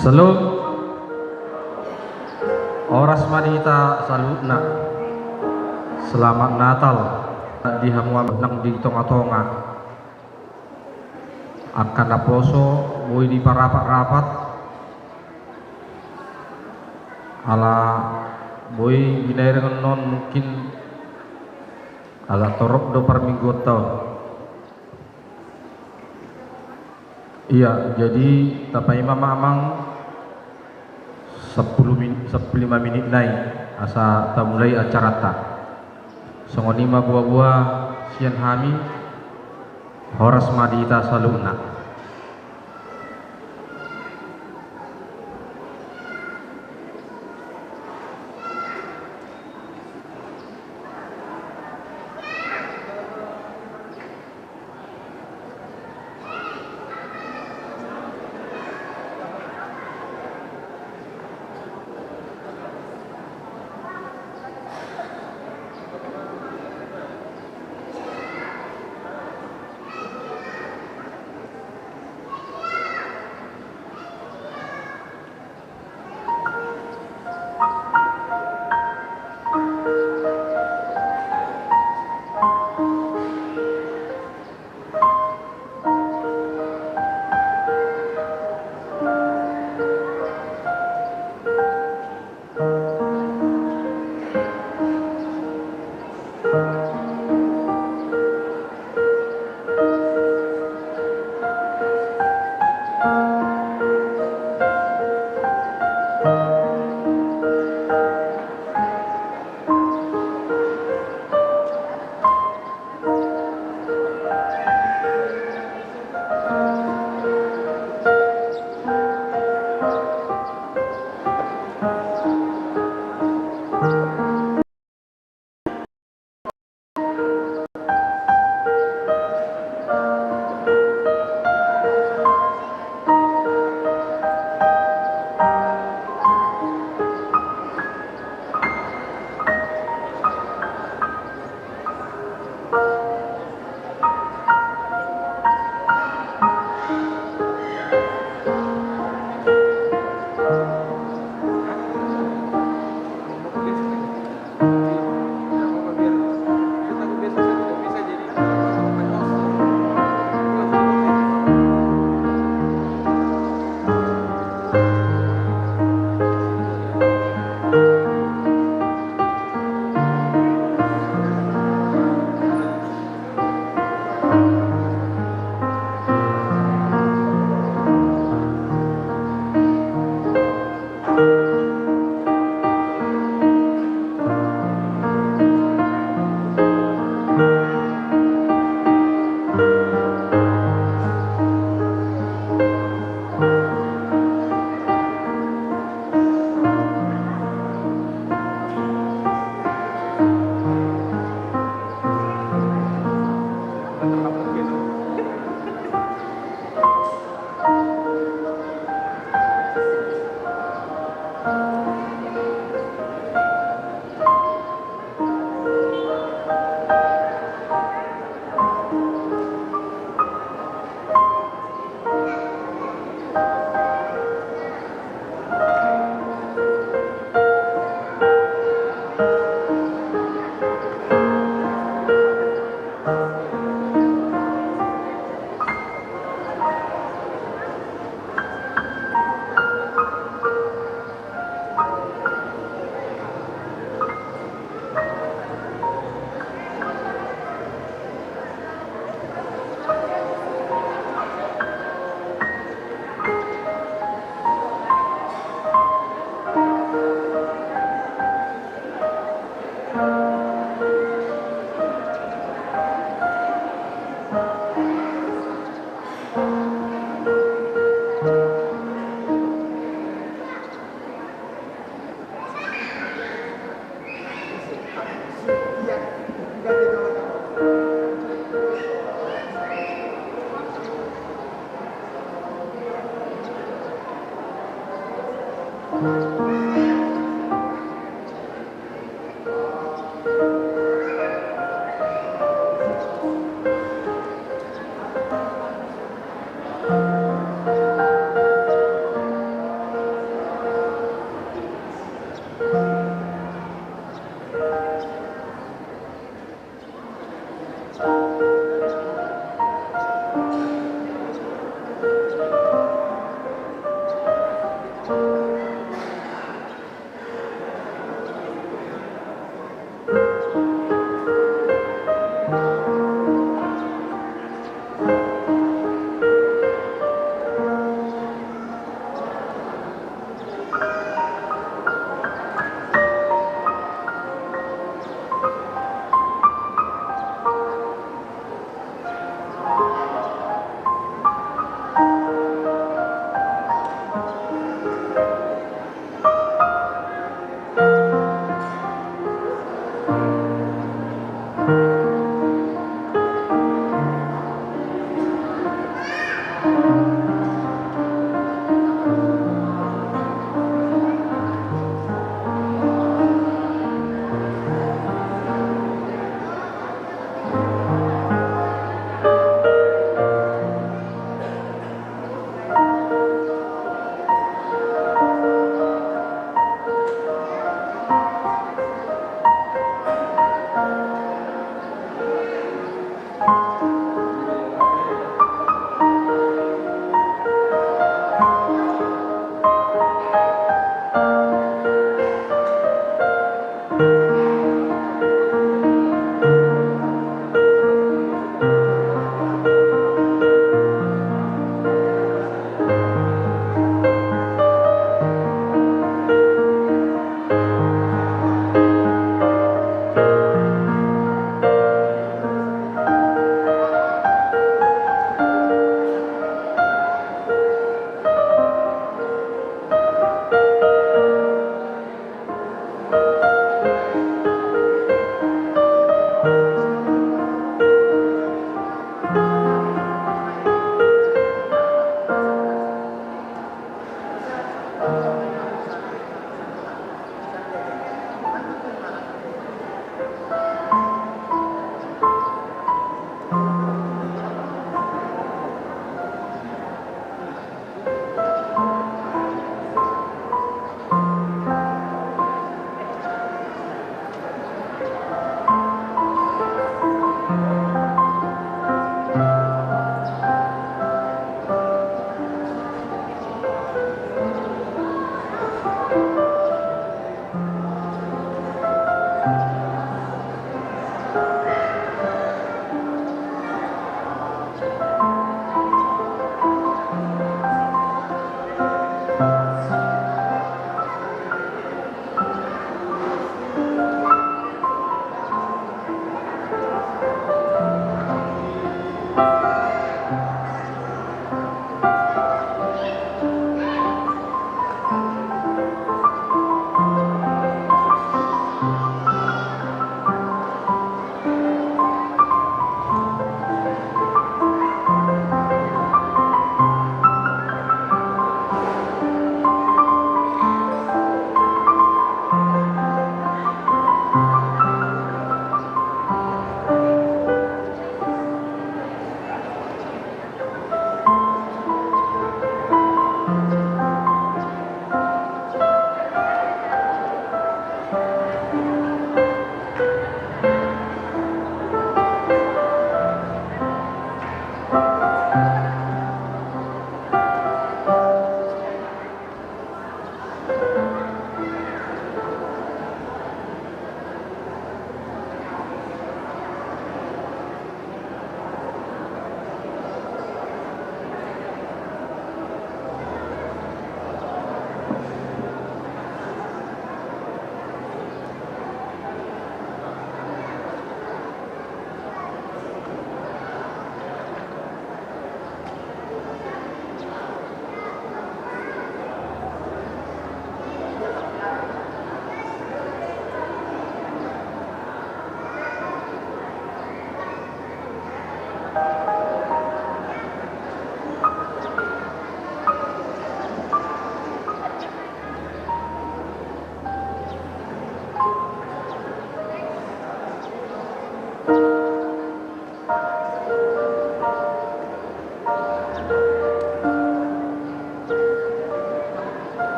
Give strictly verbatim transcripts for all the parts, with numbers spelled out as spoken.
Salut. Horas ma di hita saluhutna. Selamat Natal di hamu nang di tonga-tonga. Angka naposo boi diparapat-rapat. Ala boi binaen on mungkin agak torop do parmingguonta on. Iya, jadi tapaima ma amang sampulu min-, sampulu lima minit nai asa tamulai acaranta. Songon i ma boa-boa sian hami, horas ma di hita saluhutna.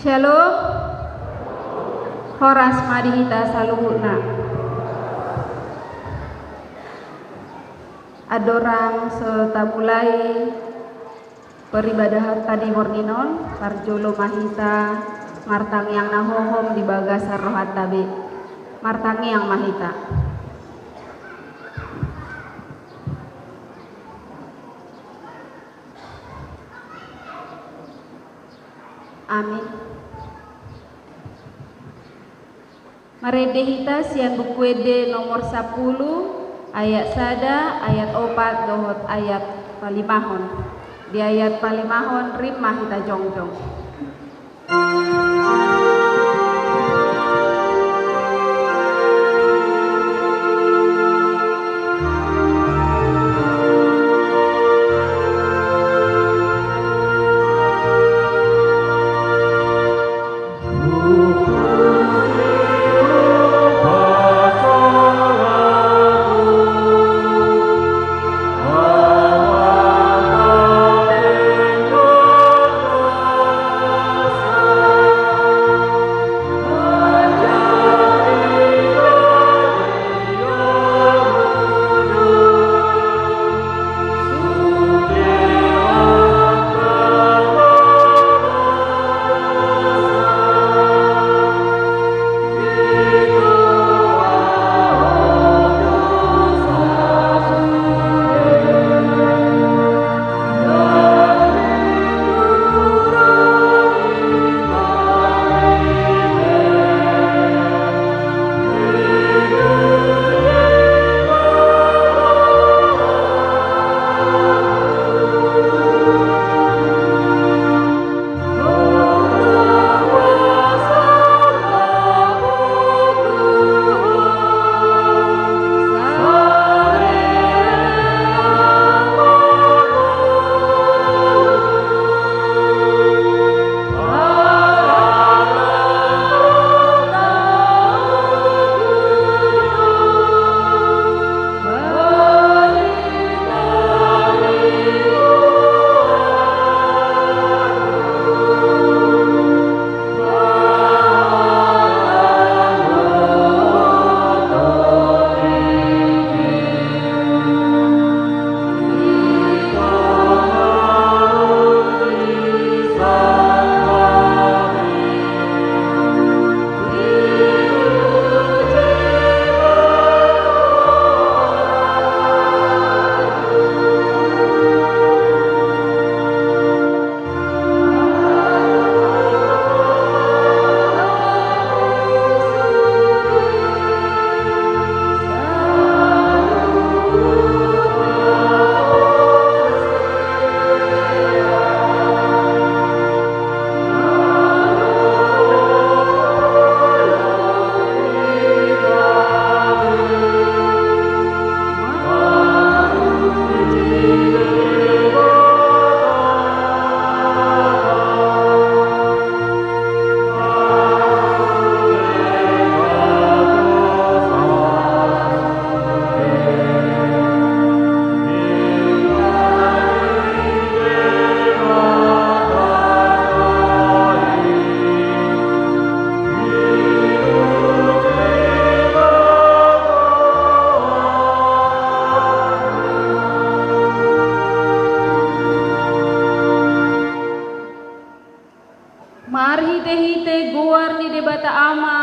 Shalom. Horas ma di hita saluhutna. Andorang so tamulai peribadahanta di borngin on, parjolo ma hita martangiang na hohom di bagasan rohanta be. Martangiang ma hita. Amin. Marende hita sian Buku Ende nomor sampulu, ayat sada, ayat opat dohot ayat palimahon. Di ayat palimahon rim ma hita jongjong. Marhitehite goar ni Debata Ama,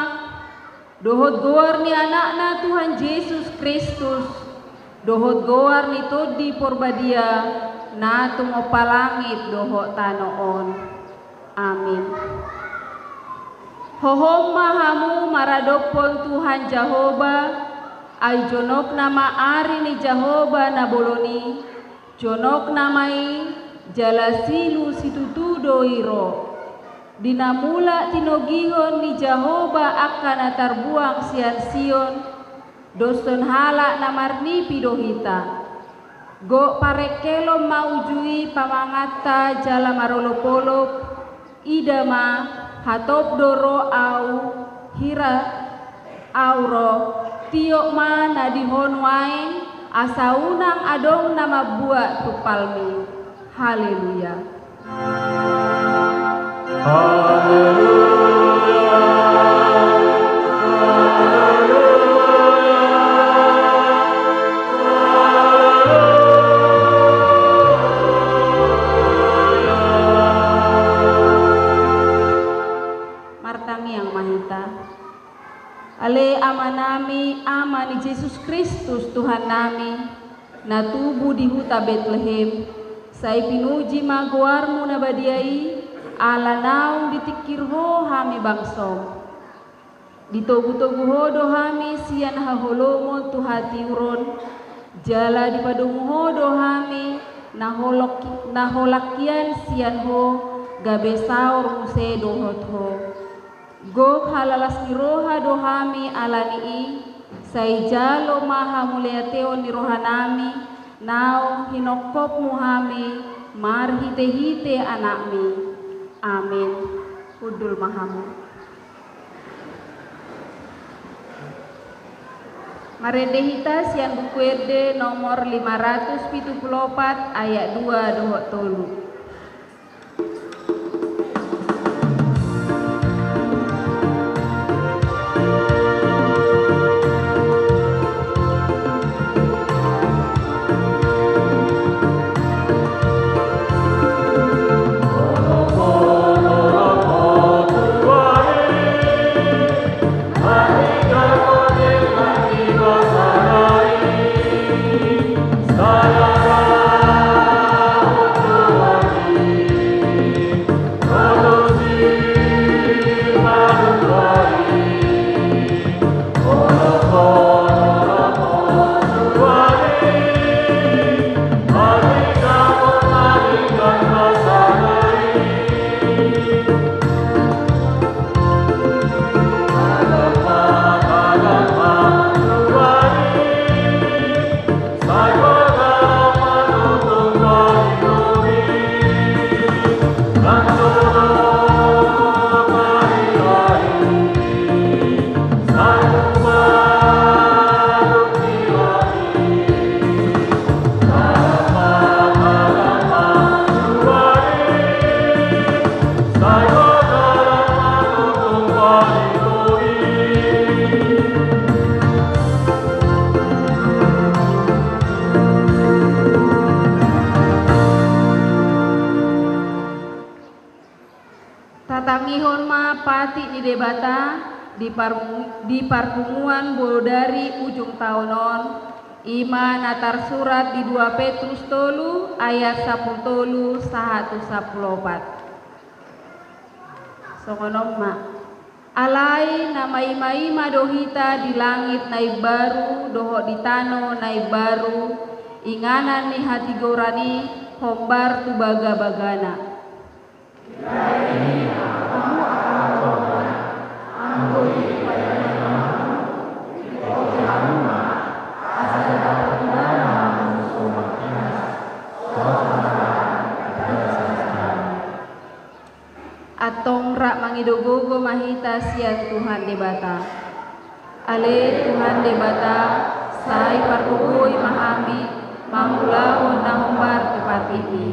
dohot goar ni Anakna Tuhan Jesus Kristus, dohot goar ni Tondi Porbadia, na tumompa langit dohot tano on. Amin. Hohom ma hamu maradophon Tuhan Jahowa, ai jonok nama ari ni Jahowa na bolon i, jonok nama i, jala silu situtu do i ro. Di na mulak tinogihon ni Jahowa angka na tarbuang sian Sion, doshon halak na marnipi do hita. Gok parengkelhon ma uju i pamanganta jala marolopolop, ida ma, hatop do ro au, hira au ro, tiop ma na di ho nuaeng, asa unang adong na mambuat tumpalmi. Haleluya. Haleluya, haleluya, haleluya. Martangiang ma hita. Ale Amanami, Ama ni Jesus Kristus, Tuhannami, na tubu di huta Betlehem, sai pinuji ma goarmu na badia i, ala naung ditingkir ho hami bangsom. Ditogutogu ho do hami sian haholomon tu hatiuron, jala dipadomu ho do hami na holok-, na holan hian sian ho, gabe saor muse dohot ho. Gok halalas ni roha do hami ala ni i, sai jalo ma hamauliateon ni rohanami, naung hinophopmu hami, marhitehite Anakmi. Amin. Hundul ma hamu. Marende hita sian Buku Ende nomor lima ratus pitu pulu opat, ayat dua dohot tolu. Tatangihon ma patik ni Debata di par-, di parpunguan bodari ujung taon on, i ma na tarsurat di dua Petrus tolu ayat sampulu tolu sahat tu sampulu opat. Songon on ma. Alai na maimaima do hita di langit na imbaru dohot di tano na imbaru, inganan ni hatigoran i hombar tu bagabagana. Antong rap mangido gogo ma hita sian Tuhan Debata. Ale Tuhan Debata, sai pargogoi ma hami mangulahon na hombar tu patikmi.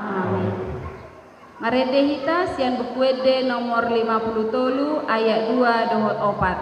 Amin. Marende hita sian Buku Ende nomor lima pulu tolu ayat dua dohot opat.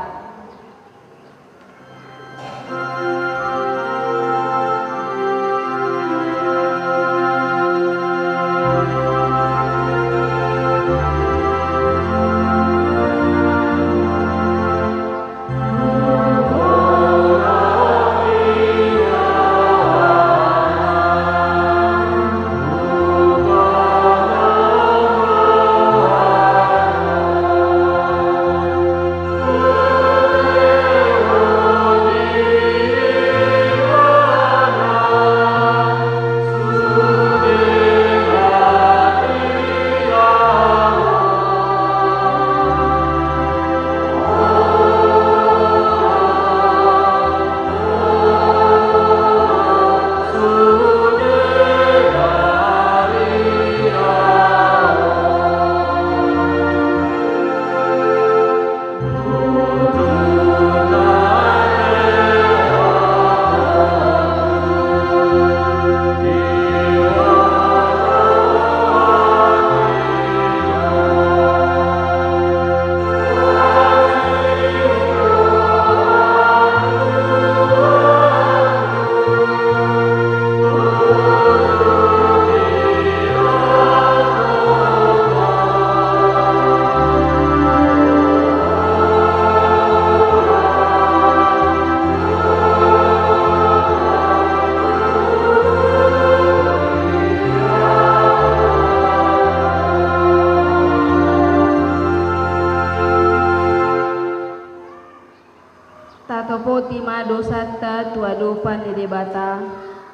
tu adopan ni Debata,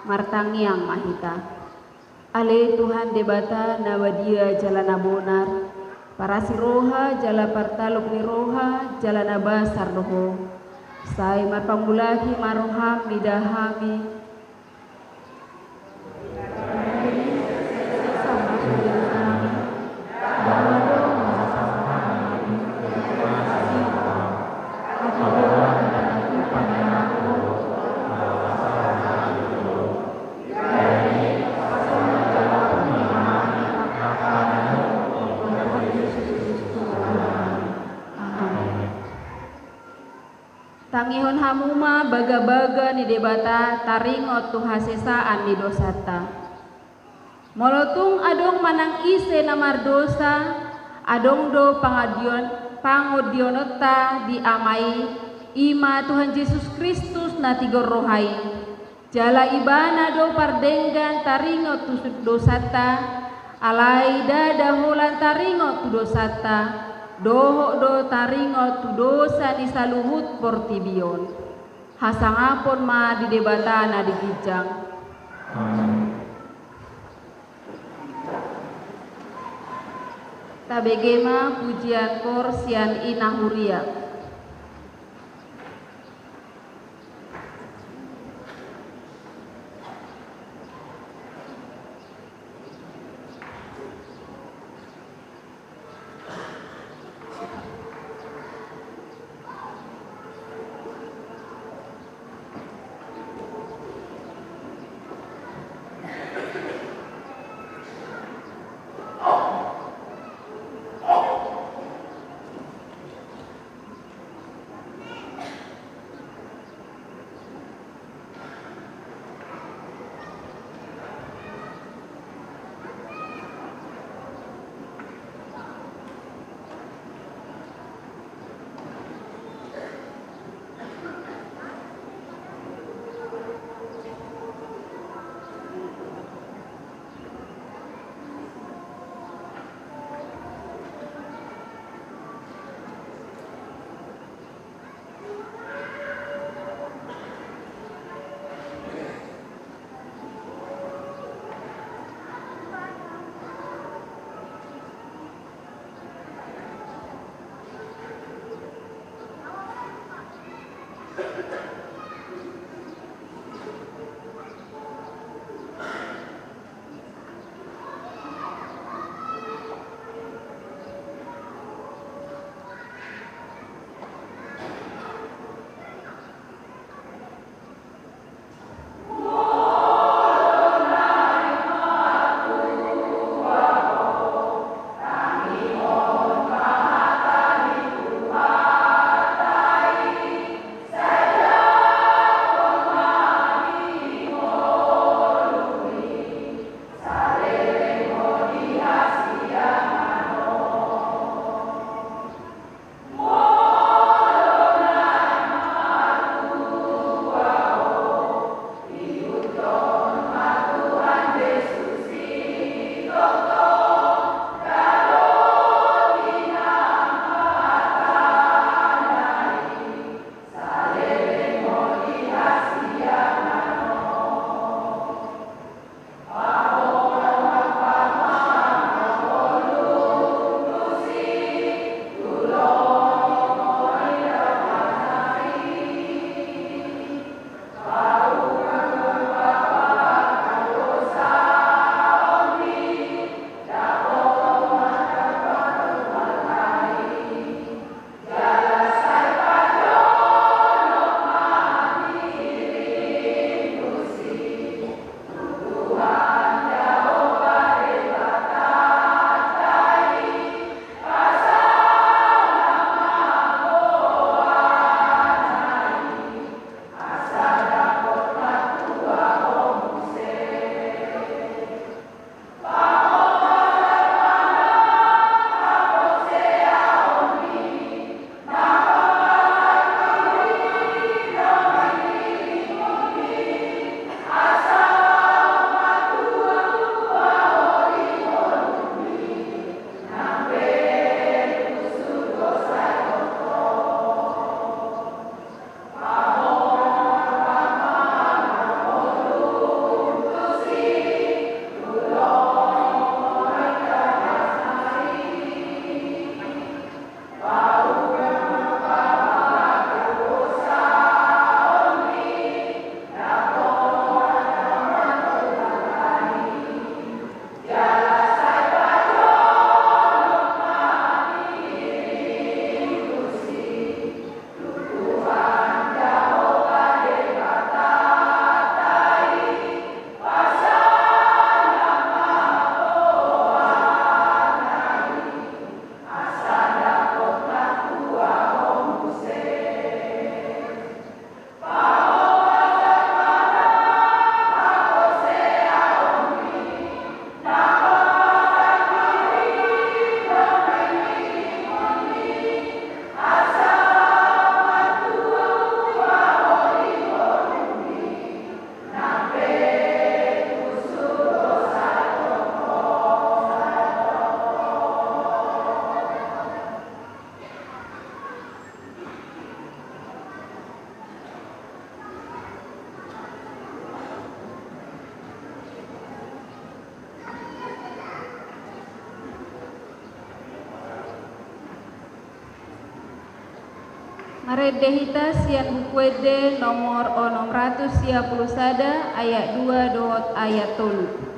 martangiang ma hita. Ale Tuhan Debata na badia jala na bonar, parasi roha jala partaluk ni roha jala na basar do Ho. Sai marpangulahi ma roham mida hami. Tangihon hamu ma bagabaga ni Debata taringot tu hasesaan ni dosanta. Molo tung adong manang ise na mardosa, adong do pangadion-, pangondiononta di Ama i, i ma Tuhan Jesus Kristus na tigor roha i. Jala Ibana do pardenggan taringot tu dosanta, alai ndada holan taringot tu dosanta, dohot do taringot tu dosa ni saluhut portibi on. Hasangapon ma di Debata na di ginjang. Amen. Tabege ma pujian koor sian Ina Huria. Marende hita sian Buku Ende nomor onom ratus sia pulu sada, ayat dua dohot ayat tolu.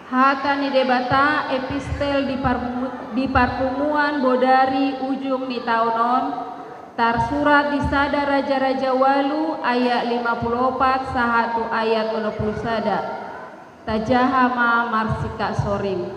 Hata ni Debata, epistel di parmu-, di parpunguan bodari ujung ni taon on, tarsurat di sada Raja-raja ualu ayat lima pulu opat sahat tu ayat onom pulu sada. Tajaha ma marsingkat soring.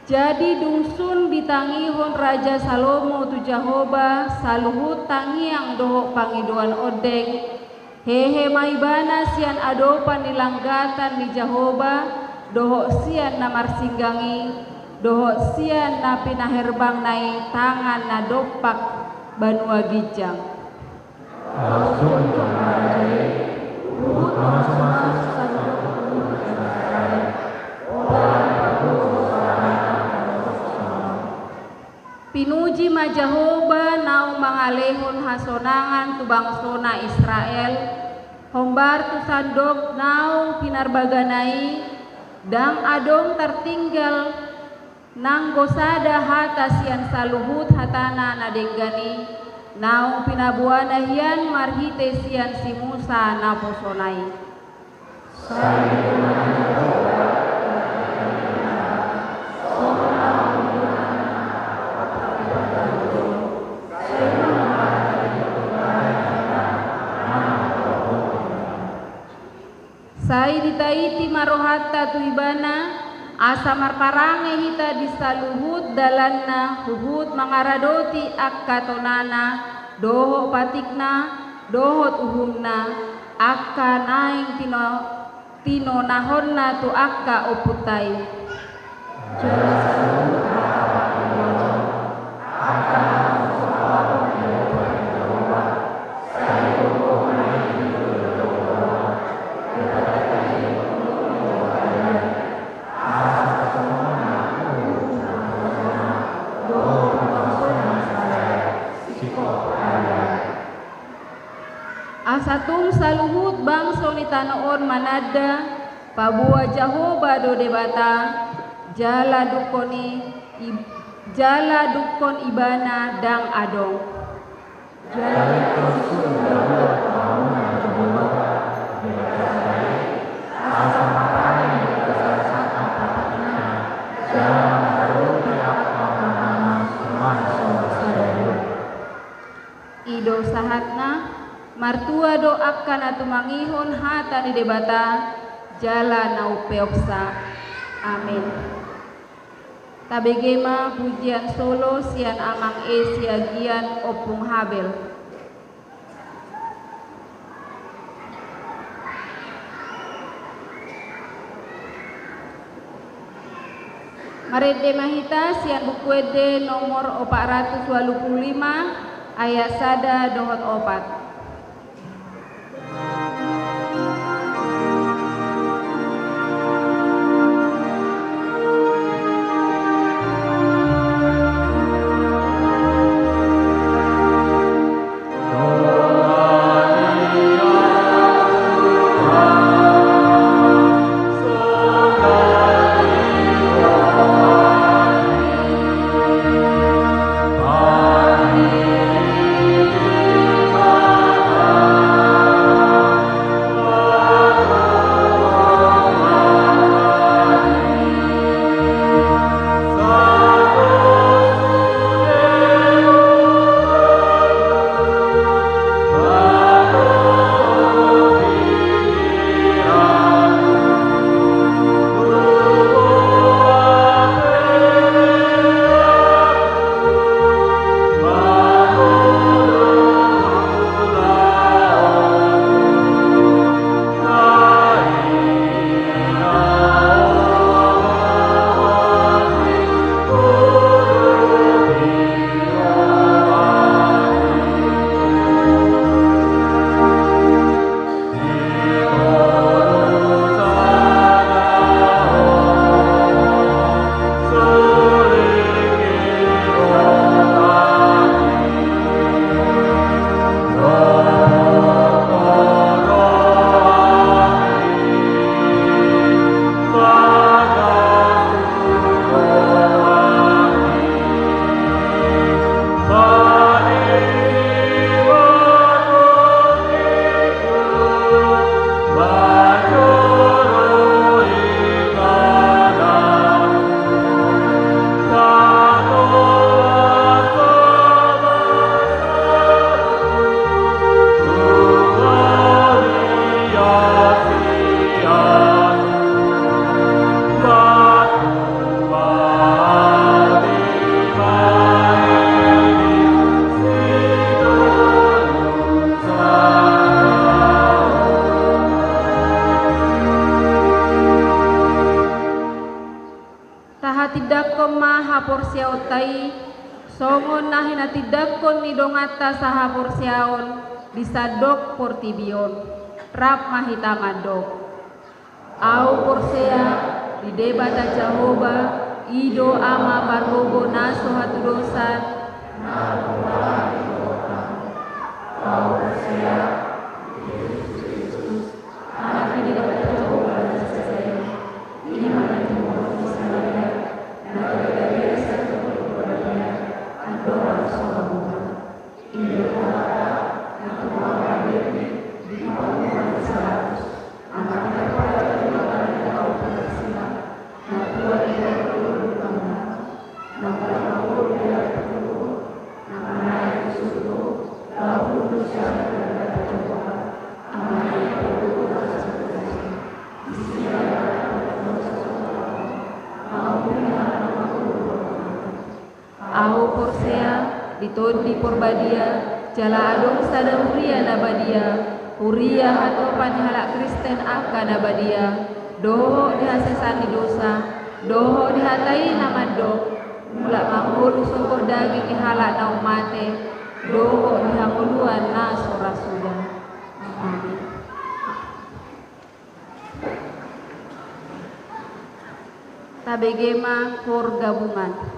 Jadi dung sun ditangihon Raja Salomo tu Jahowa saluhut tangiang dohot pangidoan ondeng, hehe ma ibana sian adopan ni langgatan ni Jahowa, dohot sian na marsinggang i, dohot sian na pinaherbangna i tangan na dompak banua ginjang. Pinuji ma Jahowa naung mangalehon hasonangan tu bangsona Israel, hombar tu sandok naung pinarbagana i, ndang adong tartinggal nanggo sada hata sian saluhut hatana na denggan i, naung pinaboana hian marhite sian si Musa naposona i. Sai ditaiti ma rohanta tu Ibana, asa marparange hita di saluhut dalanna, huhut mangaradoti angka tonana, dohot patikna, dohot uhumna, angka naeng tino-, tinonahonna tu angka ompunta i. Asa tung saluhut bangso ni tano on mananda, paboa Jahowa do Debata, jala dungkon i, i-, jala dungkon Ibana ndang adong. I do sahatna. Martua do angka na tumangihon hata ni Debata, jala na umpeopsa. Amin. Tabege ma pujian solo sian Amang E Siagian Ompung Habel. Marende ma hita sian Buku Ende nomor opat ratus ualu pulu lima, ayat sada dohot opat. Tahatindangkon ma haporseaonta i, songon na hinatindangkon ni donganta sahaporseaon di sandok portibi on. Rap ma hita mandok. Ahu porsea di Debata Jahowa, i do Ama pargogo na so hatudosan. Ahu porsea di Jesus Kristus, Anak ni Debata Jahowa na sasada i, i ma na tumompa di Samaria, na tagana di Samaria, andorang so habuan. Inda hata na tumompa di panguhuman ni salatus, angka na tumompa di panguhuman ni salatus, na tumompa di panguhuman ni salatus, na tumompa di panguhuman ni salatus, na tumompa di panguhuman ni salatus, Ahu porsea di Tondi Porbadia, jala adong sada huria na badia, huria hatopan ni halak Kristen angka na badia, dohot di hasesaan ni dosa, dohot di hata i na mandok, mulak ma ngolu sogot daging ni halak naung mate, dohot di hangoluan na so ra suda. Amin. Tabege ma Koor Gabungan.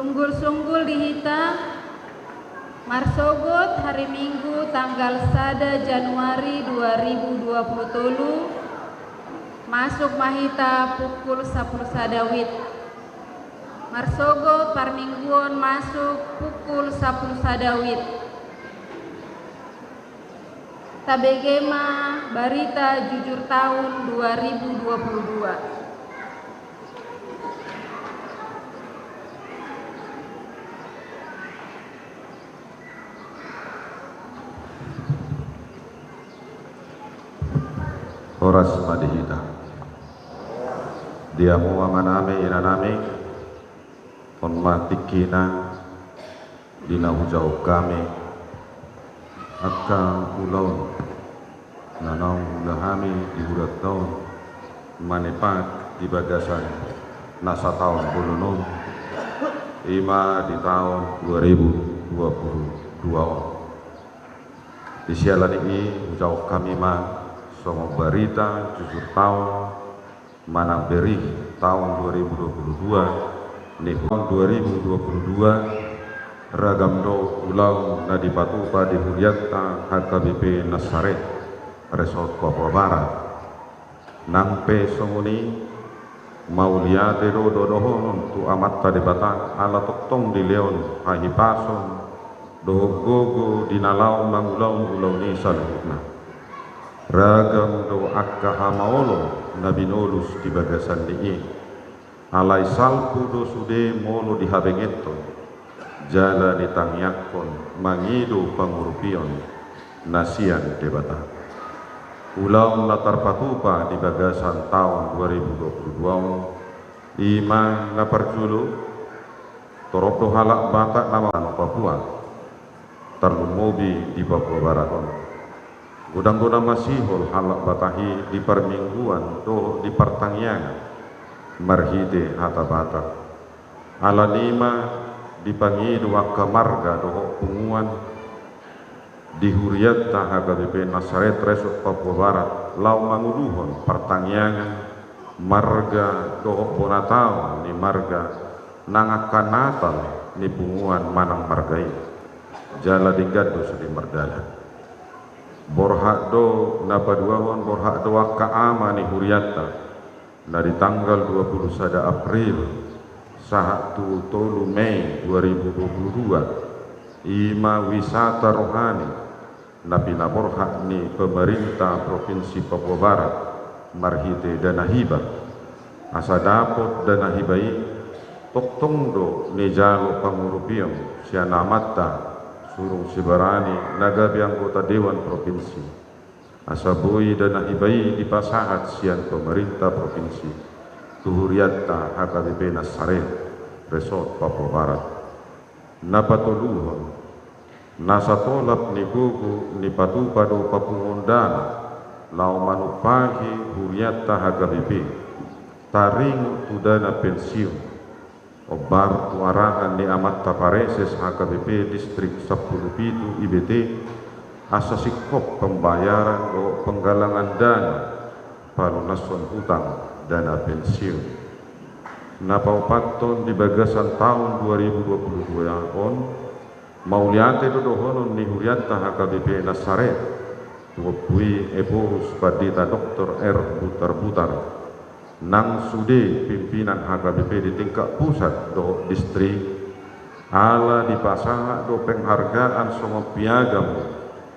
Sunggul-sunggul di hita, marsogot hari Minggu tanggal sada Januari dua ribu dua puluh tolu, masuk ma hita pukul sapuluh sada wit. Marsogot parmingguon masuk pukul sapuluh sada wit. Tabege ma barita jujur taon dua ribu dua puluh dua. Horas ma di hita. Di hamu amanami, inanami, on ma tingkina di na hujahahon hami angka ulaon na naung huula hami di hurianta on, manepak di bagasan na sataon bolon on, i ma di taon dua ribu dua puluh dua on. Di siala ni i hujahahon hami ma songon barita jujur taon manang berih taon dua ribu dua puluh dua, ni taon dua ribu dua puluh dua, ragam do ulaon na dipatupa di hurianta H K B P Nasaret, Resort Papua Barat. Nang pe songon i, mauliate do dohonon tu Amanta Debata ala tongtong dilehon hahipason dohot gogo di na laho mangulahon ulaon i saluhutna. Ragam do angka hamaolon na binolus di bagasan ni i. Alai salpu do sude molo dihabengeton jala ditangiangkon mangido pangurupion na sian Debata. Ulaon na tarpatupa di bagasan taon dua ribu dua puluh dua on, i ma na parjolo, torop do halak Batak na mangulahon Papua, tarlumobi di Papua Barat on. Godang do na masihol halak Batak i di parmingguan dohot di partangiangan marhite hata Batak. Alani i ma dipangido angka marga dohot punguan di hurianta H K B P Nasaret Resort Papua Barat laho manguluhon partangiangan marga dohot bona taon ni marga nang angka natal ni punguan manang marga i. Jala denggan do sude mardalan. Borhat do na paduahon, borhat do angka ama ni hurianta na di tanggal dua puluh sada April sahat tu tolu Mei dua ribu dua puluh dua, i ma wisata rohani na pinaborhat ni pemerintah Provinsi Papua Barat marhite dana hibah. Asa dapot dana hibah i, tongtong do nijalo pangurupion sian Amanta Surung Sibarani na gabe anggota Dewan Provinsi. Asa boi dana hibah i dipasahat sian pemerintah provinsi tu hurianta H K B P Nasaret Resort Papua Barat. Na patoluhon, na satolap ni gogo dipatupa do papunguon dana laho manumpahi hurianta H K B P taringot tu dana pensiun. Ombar tu arahan ni Amanta Pareses H K B P Distrik sampulu pitu I B T, asa singkop pembayaran dohot penggalangan dana palunashon hutang dana pensiun. Na paopathon, di bagasan taon dua ribu dua puluh dua on, mauliate do dohonon ni hurianta H K B P Nasaret tu Ompu i Ephorus Pandita Doktor R Butarbutar, nang sude pimpinan H K B P di tingkat pusat dohot distrik, ala dipasahat do penghargaan songon piagam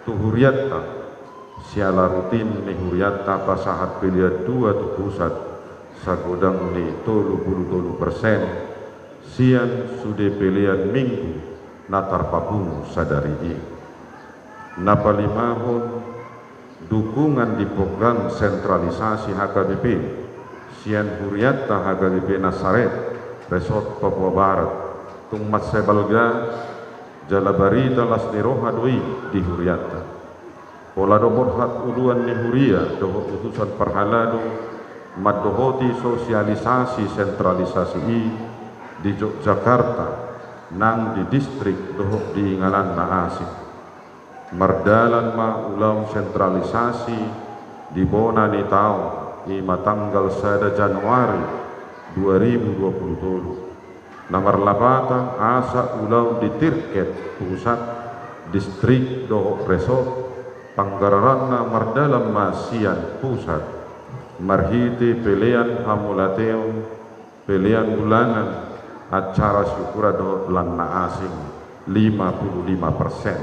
tu hurianta, siala rutin ni hurianta pasahat pelean dua tu pusat, sagodang ni tolu pulu tolu persen sian sude pelean minggu na tarpapungu sadari i. Na palimahon, dukungan di program sentralisasi H K B P sian hurianta H K B P Nasaret Resort Papua Barat, tung mansai balga jala barita las ni roha do i di hurianta. Pola do borhat uluan ni huria dohot utusan parhalado mandohoti sosialisasi sentralisasi i di Yogyakarta, nang di distrik dohot di inganan na asing. Mardalan ma ulaon sentralisasi di bona ni taon, i ma tanggal sada Januari dua ribu dua puluh tolu. Na marlapatan asa ulaon di tirket pusat, distrik dohot resort, panggararanna mardalan ma sian pusat, marhite pelean hamauliateon, pelean bulanan, acara syukuran dohot lan na asing, lima puluh lima persen.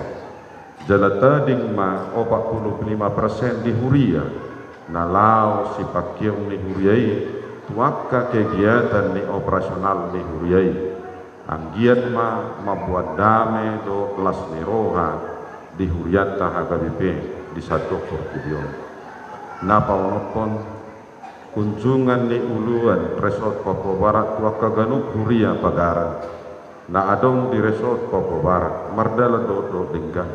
Jala tading ma opat puluh lima persen di huria, na laho sipangkeon ni huria i tu angka kegiatan ni operasional ni huria i. Anggiat ma mamboan dame dohot las ni roha di hurianta H K B P di sandok portibi on. Na paonomhon, kunjungan ni uluan Resort Papua Barat tu angka ganup huria pagaran na adong di Resort Papua Barat, mardalan dohot, dohot denggan.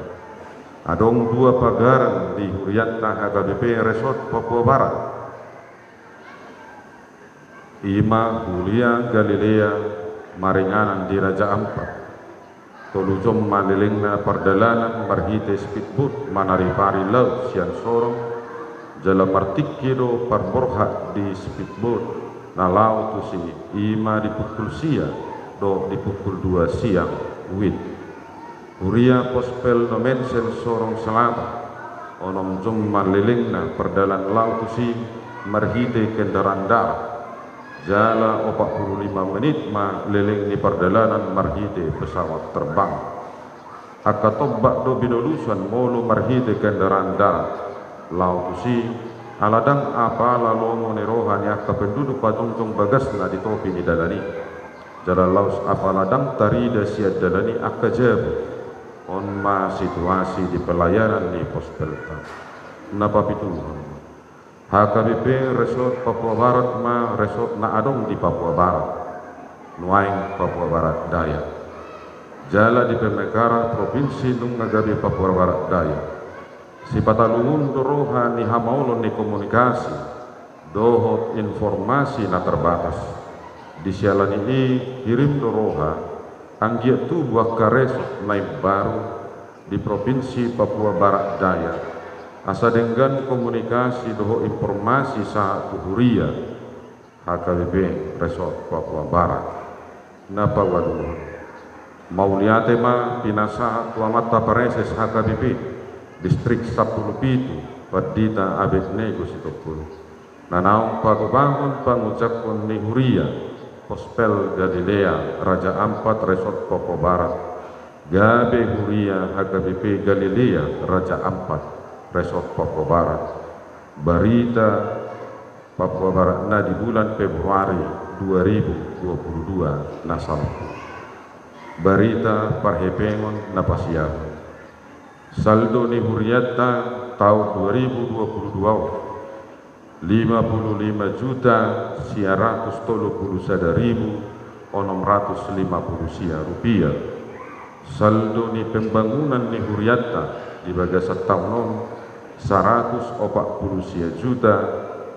Adong dua pagaran di hurianta H K B P Resort Papua Barat. I ma huria Galilea maringanan di Raja Ampat. Tolu jom ma lelengna pardalanan marhite speedboat manari-pari laut sian Sorong, jala martingki do parborhat di speedboat na laho tusi, i ma di pukul sia dohot di pukul dua siang wit. Huria Pospel Nommensen Sorong Selatan, onom jom ma lelengna pardalan laho tusi marhite kendaraan darat. Jala opat puluh lima menit ma leleng ni pardalanan marhite pesawat terbang. Angka tombak do binolusan molo marhite kendaraan darat laho tusi, ala ndang apala lomo ni roha ni angka penduduk pajongjong bagasna di topi ni dalan i. Jala laos apala ndang tarida sian dalan i angka jabu. On ma situasi di pelayanan ni Pospelta. Na papituhon, H K B P Resort Papua Barat ma resort na adong di Papua Barat, nuaeng Papua Barat Daya. Jala di pemekaran provinsi nunga gabe Papua Barat Daya. Sipataluhon do roha ni hamaolon ni komunikasi dohot informasi na terbatas. Di siala ni i, hirim do roha anggiat tubu angka resort na imbaru di Provinsi Papua Barat Daya, asa denggan komunikasi dohot informasi sahat tu huria H K B P Resort Papua Barat. Na paualuhon, mauliate ma pinasahat tu amanta pareses H K B P Distrik sampulu pitu, Pandita Abednego Sitompul. Na naung pagobanghon pangujakhon ni huria Pospel Galilea Raja Ampat Resort Papua Barat, gabe huria H K B P Galilea Raja Ampat Resort Papua Barat. Barita Papua Barat na di bulan Februari dua ribu dua puluh dua na salpu. Barita parhepengon na pasiahon. Saldo ni hurianta taon dua ribu dua puluh dua on, lima puluh lima juta sia ratus tolu puluh sada ribu onom ratus lima puluh sia rupiah. Saldo ni pembangunan ni hurianta di bagasan taon on, saratus opat puluh sia juta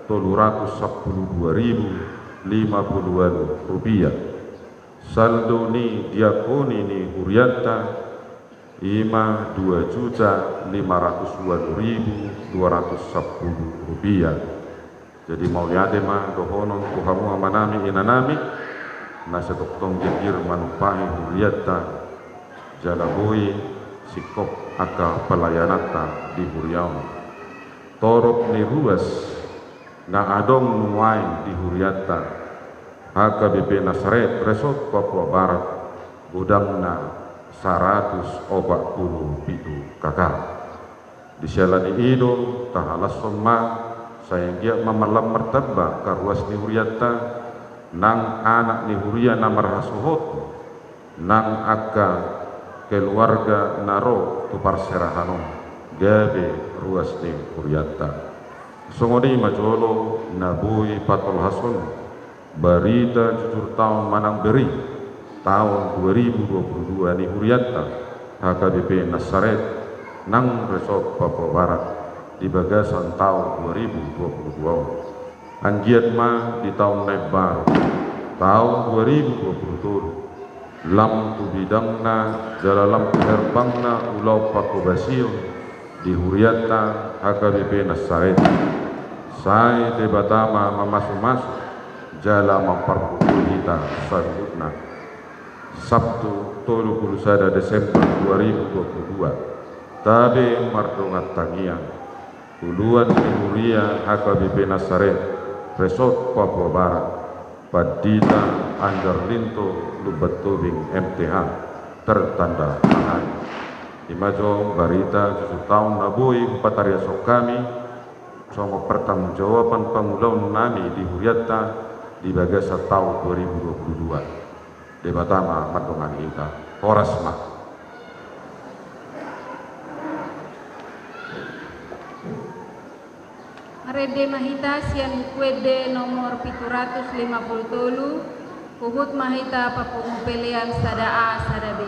tolu ratus sampulu dua ribu lima puluh walu rupiah. Saldo ni diakoni ni hurianta, i ma dua juta lima ratus walu ribu dua ratus sampulu rupiah. Jadi mauliate ma dohonon tu hamu amanami inanami, na sai tongtong girgir manumpahi hurianta, jala boi singkop angka pelayananta di huria on. Torop ni ruas na adong nuaeng di hurianta, H K B P Nasaret Resort Papua Barat, godangna saratus opat puluh pitu K K. Di siala ni i do, tahalashon ma, sai anggiat ma mallam martamba angka ruas ni hurianta, nang anak ni huria na marhasohotan, nang angka keluarga na ro tu parserahan on, gabe ruas ni hurianta. Songon i ma jolo na boi patolhashon barita jujur taon manang bri taon dua ribu dua puluh dua ni hurianta H K B P Nasaret nang Resort Papua Barat di bagasan taon dua ribu dua puluh dua on. Anggiat ma di taon na imbaru, taon dua ribu dua puluh tolu, lam tu bidangna jala lam tu herbangna ulaon panghobasion di hurianta H K B P Nasaret, sai Debata ma mamasumasu jala mamparpupuri hita saluhutna. Sabtu, tolu pulu sada Desember dua ribu dua pulu dua. Tabe mardongan tangiang. Uluan ni huria H K B P Nasaret, Resort Papua Barat, Pandita Anjar Linto Lumban Tobing M T H, tertanda tangan. I ma jo barita jujur taon na boi hupatariashon hami, songon pertanggungjawaban pangulaon nami di hurianta di bagasan taon dua ribu dua pulu dua. Debata ma mandongani hita. Horas ma. Marende ma hita sian Buku Ende nomor pitu ratus lima pulu tolu, huhut ma hita papungu pelean sada A sada B.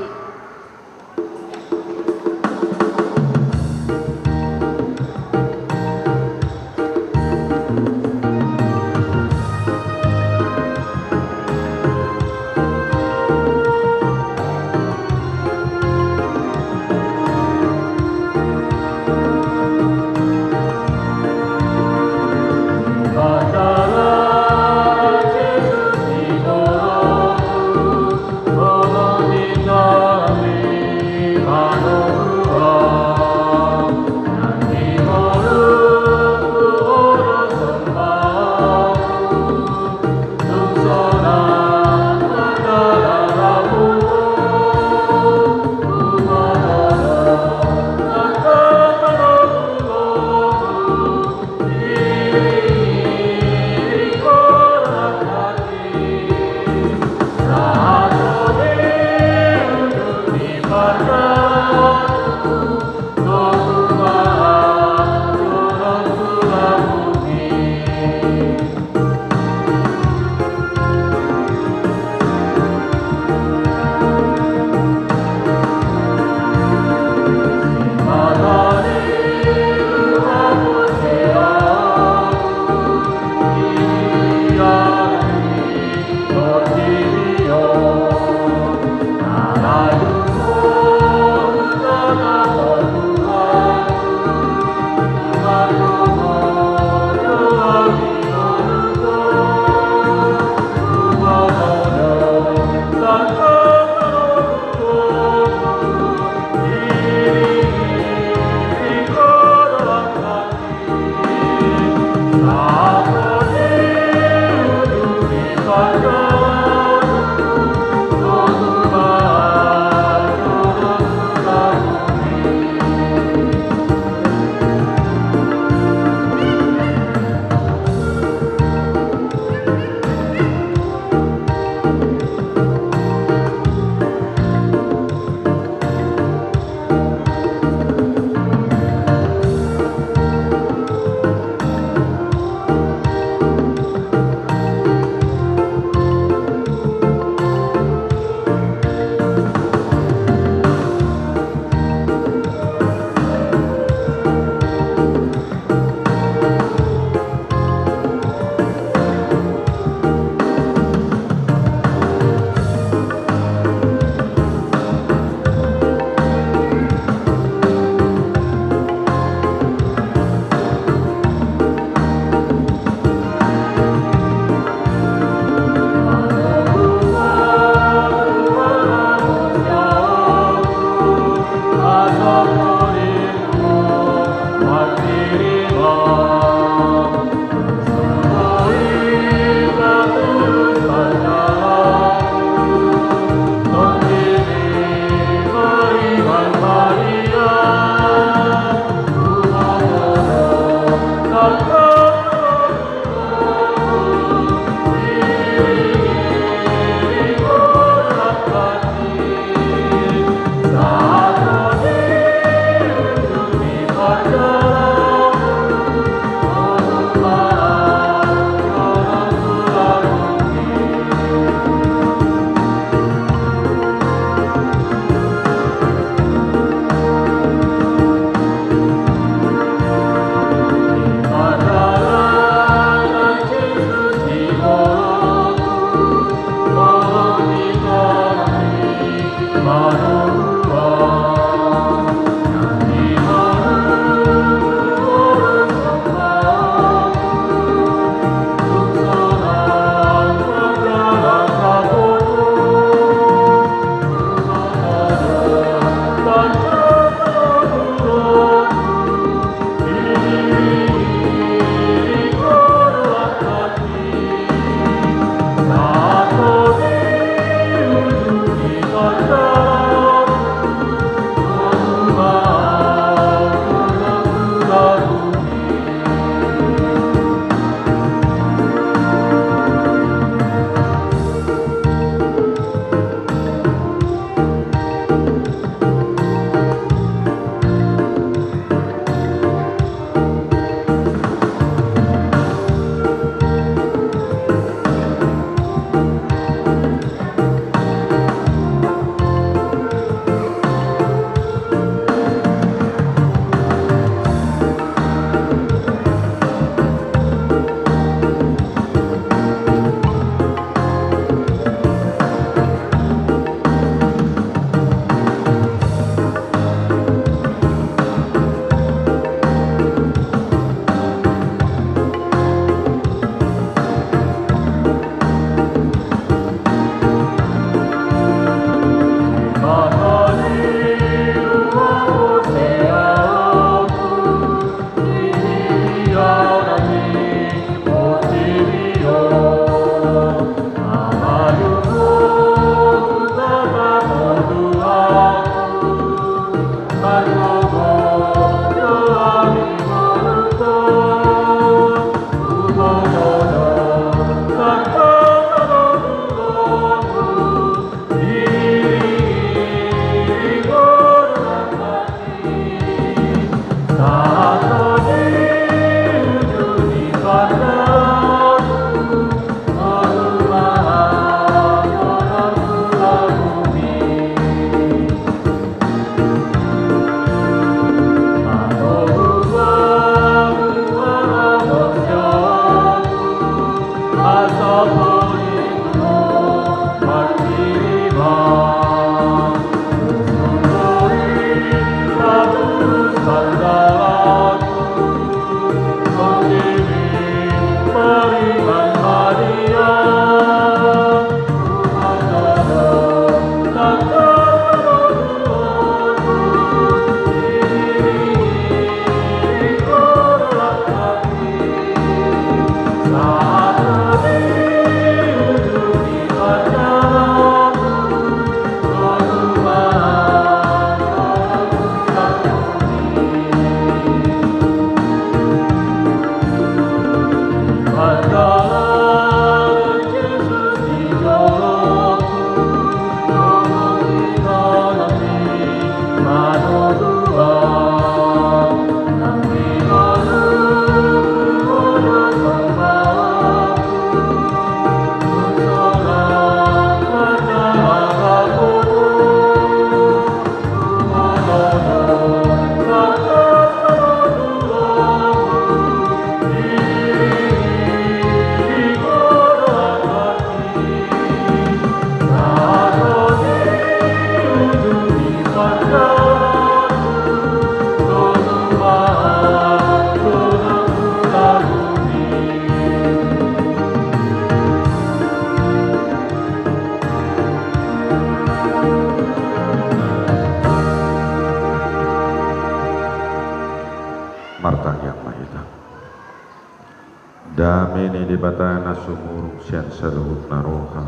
Dame ni Debata na sumurung sian saluhutna roha,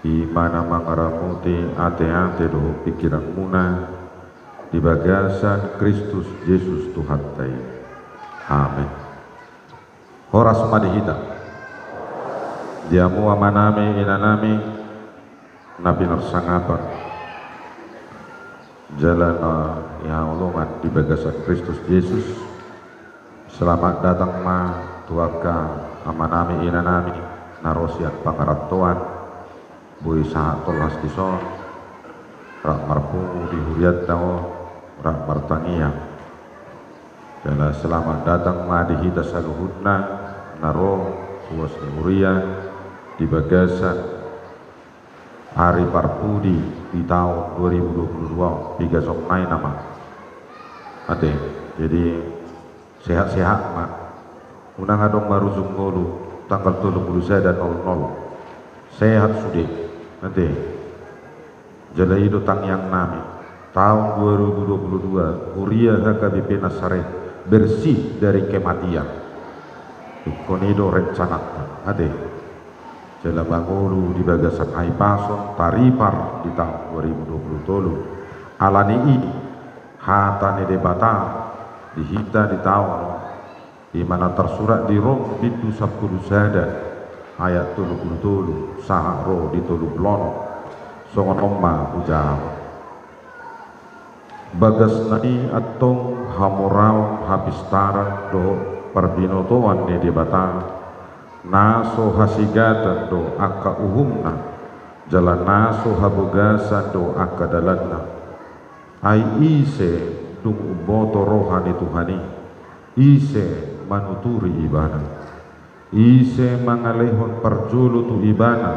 i ma na mangaramoti ateate dohot pingkiranmuna di bagasan Kristus Jesus Tuhanta i. Amen. Horas ma di hita. Di hamu amanami, inanami, na pinarsangapan jala na hinaholongan di bagasan Kristus Jesus. Selamat datang ma tu angka amanami, inanami na ro sian pangarantoan, boi sahat tolhas dison, rap marpungu di hurianta on, rap martangiang. Jala selamat datang ma di hita saluhutna na ro ruas ni huria di bagasan ari parpudi di taon dua ribu dua puluh dua on, piga song nai nama. Ate, jadi sehat-sehat ma. Unang adong marujung ngolu tanggal tolu puluh sada nol nol. Sehat sude. Ate. Jala i do tangiangnami. Taon dua ribu dua puluh dua, huria H K B P Nazaret bersih dari kematian. Ingkon i do rencananta. Ate. Jala mangolu di bagasan hahipason taripar di taon dua ribu dua puluh tolu. Alani i hata ni Debata di hita di taon on, i ma na tarsurat di Rom bindu sampulu sada ayat tolu puluh tolu sahat ro di tolu puluh onom. Songon on ma hujahahon. Bagasna i antong hamoraon, hapistaran dohot parbinotoan ni Debata, na so hasigatan do angka uhumna, jala na so habogasan do angka dalanna. Ai ise dung umboto roha ni Tuhan i, ise manuturi Ibana? Ise mangalehon parjolo tu Ibana,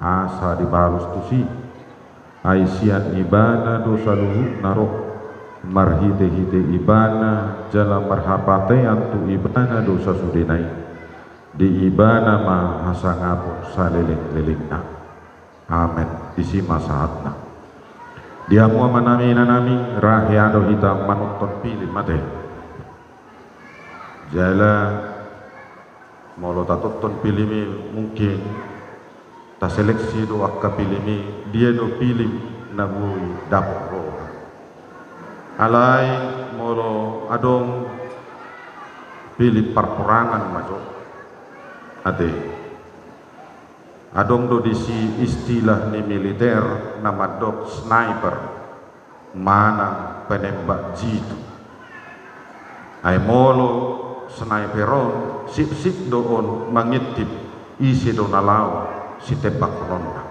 asa dibalos tusi? Ai sian Ibana do saluhutna ro, marhite-hite Ibana jala marhapatean tu Ibana do sasudena i. Di Ibana ma hasangapon saleleng-lelengna. Amen. Disi ma sahatna. Di hamu amanami, inanami, ra hea do hita manonton pilim, ate. Jala molo tatonton pilim i, mungkin taseleksi do angka pilim i, dia do pilim na boi dapot roha. Alai molo adong pilim parporangan ma jo. Ate. Adong do disi istilah ni militer na mandok sniper manang penembak jitu. Ai molo sniper on, sipsip do on mangintip ise do na laho sitembakhononna.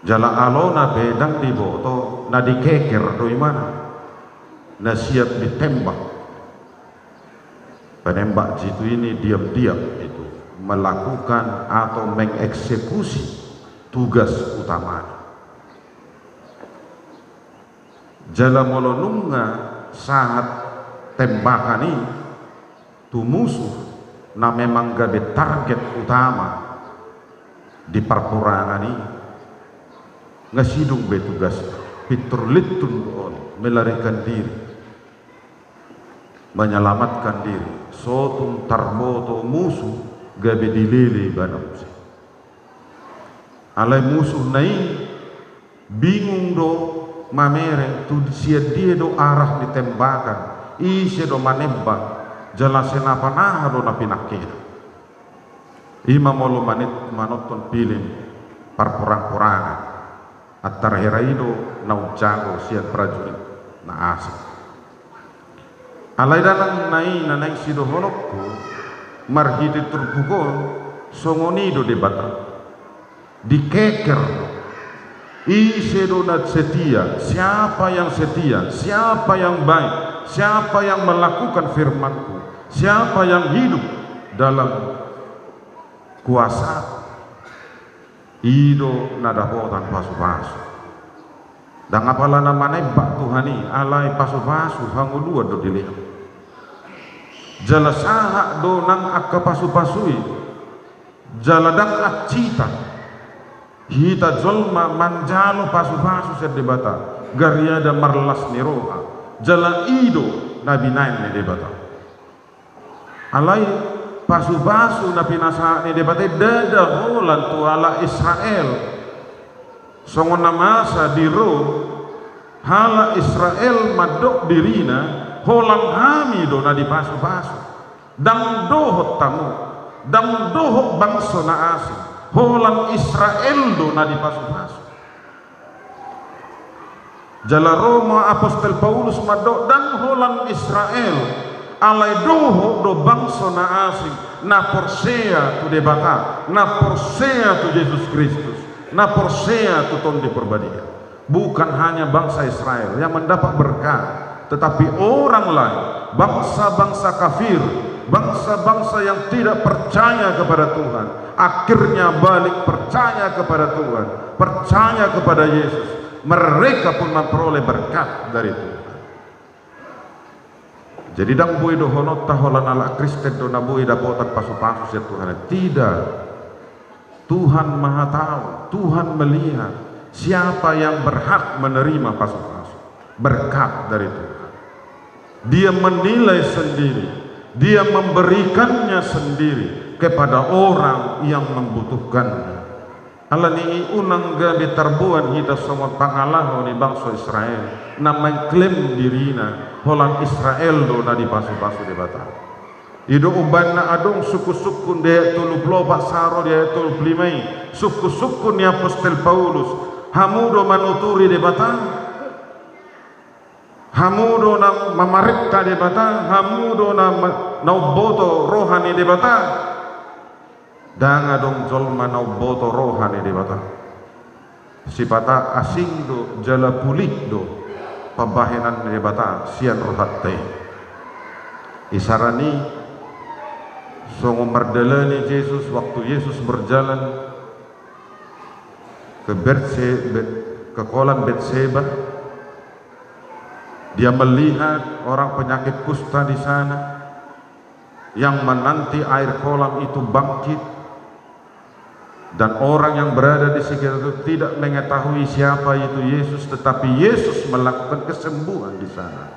Jala alona pe ndang diboto, na dikeker do imana, na siap ditembak. Penembak jitu ini diam-diam itu melakukan atau mengeksekusi tugas utamanya. Jala molo nunga sahat tembakan i tu musuh na memang gabe target utama di parporangan i, nga sidung be tugasna, pintor lintun do on melarikan diri, menyelamatkan diri, sotung tarboto musuh gabe dilele ibana muse. Alai musuhna i bingung do mamereng tu sian dia do arah ni tembakan, ise do manembak, jala sian aha do na pinangkena. I ma molo manit-, manonton pilim parporang-porangan. Antar hera i do na umjago sian prajurit na asing. Alai dalan na i na naeng sidohononku, marhite turpuk on, songon i do Debata. Dikeker. Ise do na setia, siapa yang setia, siapa yang baik, siapa yang melakukan firman-Ku, siapa yang hidup dalam kuasa-Ku. I do na dapotan pasu-pasu. Ndang apala na manembak Tuhan i, alai pasu-pasu hangoluan do dilehon. Jala sahat do nang angka pasu-pasu i, jala ndang ancita hita jolma manjalo pasu-pasu sian Debata, gariada marlas ni roha, jala i do na binahen ni Debata. Alai Pasu-pasu na pinasahat ni Debata i ndada holan tu halak Israel. Songon na masa di Rom, halak Israel mandok dirina, holan hami do na dipasu-pasu. Ndang dohot hamu, ndang dohot bangso na asing, holan Israel do na dipasu-pasu. Jala ro ma apostel Paulus mandok ndang holan Israel, alai dohot do bangso na asing, na porsea tu Debata, na porsea tu Jesus Kristus, na porsea tu Tondi Parbadia. Bukan hanya bangsa Israel yang mendapat berkat, tetapi orang lain, bangsa-bangsa kafir, bangsa-bangsa yang tidak percaya kepada Tuhan, akhirnya balik percaya kepada Tuhan, percaya kepada Yesus. Mereka pun memperoleh berkat dari Tuhan. Jadi ndang boi dohononta holan halak Kristen do na boi dapotan pasu-pasu sian Tuhan. Tidak. Tuhan Maha Tahu, Tuhan melihat siapa yang berhak menerima pasu-pasu, berkat dari Tuhan. Dia menilai sendiri, Dia memberikannya sendiri kepada orang yang membutuhkannya. Alani i unang gabe tarboan hita songon pangalaho ni bangso Israel, na mengklaim dirina holan Israel do na dipasu-pasu Debata. I do umbahen na adong sungkun-sungkun di ayat tolu pulu opat sahat ro di ayat tolu pulu lima i, sungkun-sungkun ni apostel Paulus, hamu do manuturi Debata? Hamu do na mamarenta Debata? Hamu do na ma-, na umboto roha ni Debata? Ndang adong jolma na umboto roha ni Debata. Sipata asing do jala pulik do pambahenan ni Debata sian rohanta i. Isarana i songon mardalani Jesus, waktu Yesus berjalan ke Berse-, Be-, ke kolam Betseba, Dia melihat orang penyakit kusta di sana yang menanti air kolam itu bangkit, dan orang yang berada di sekitar itu tidak mengetahui siapa itu Yesus, tetapi Yesus melakukan kesembuhan di sana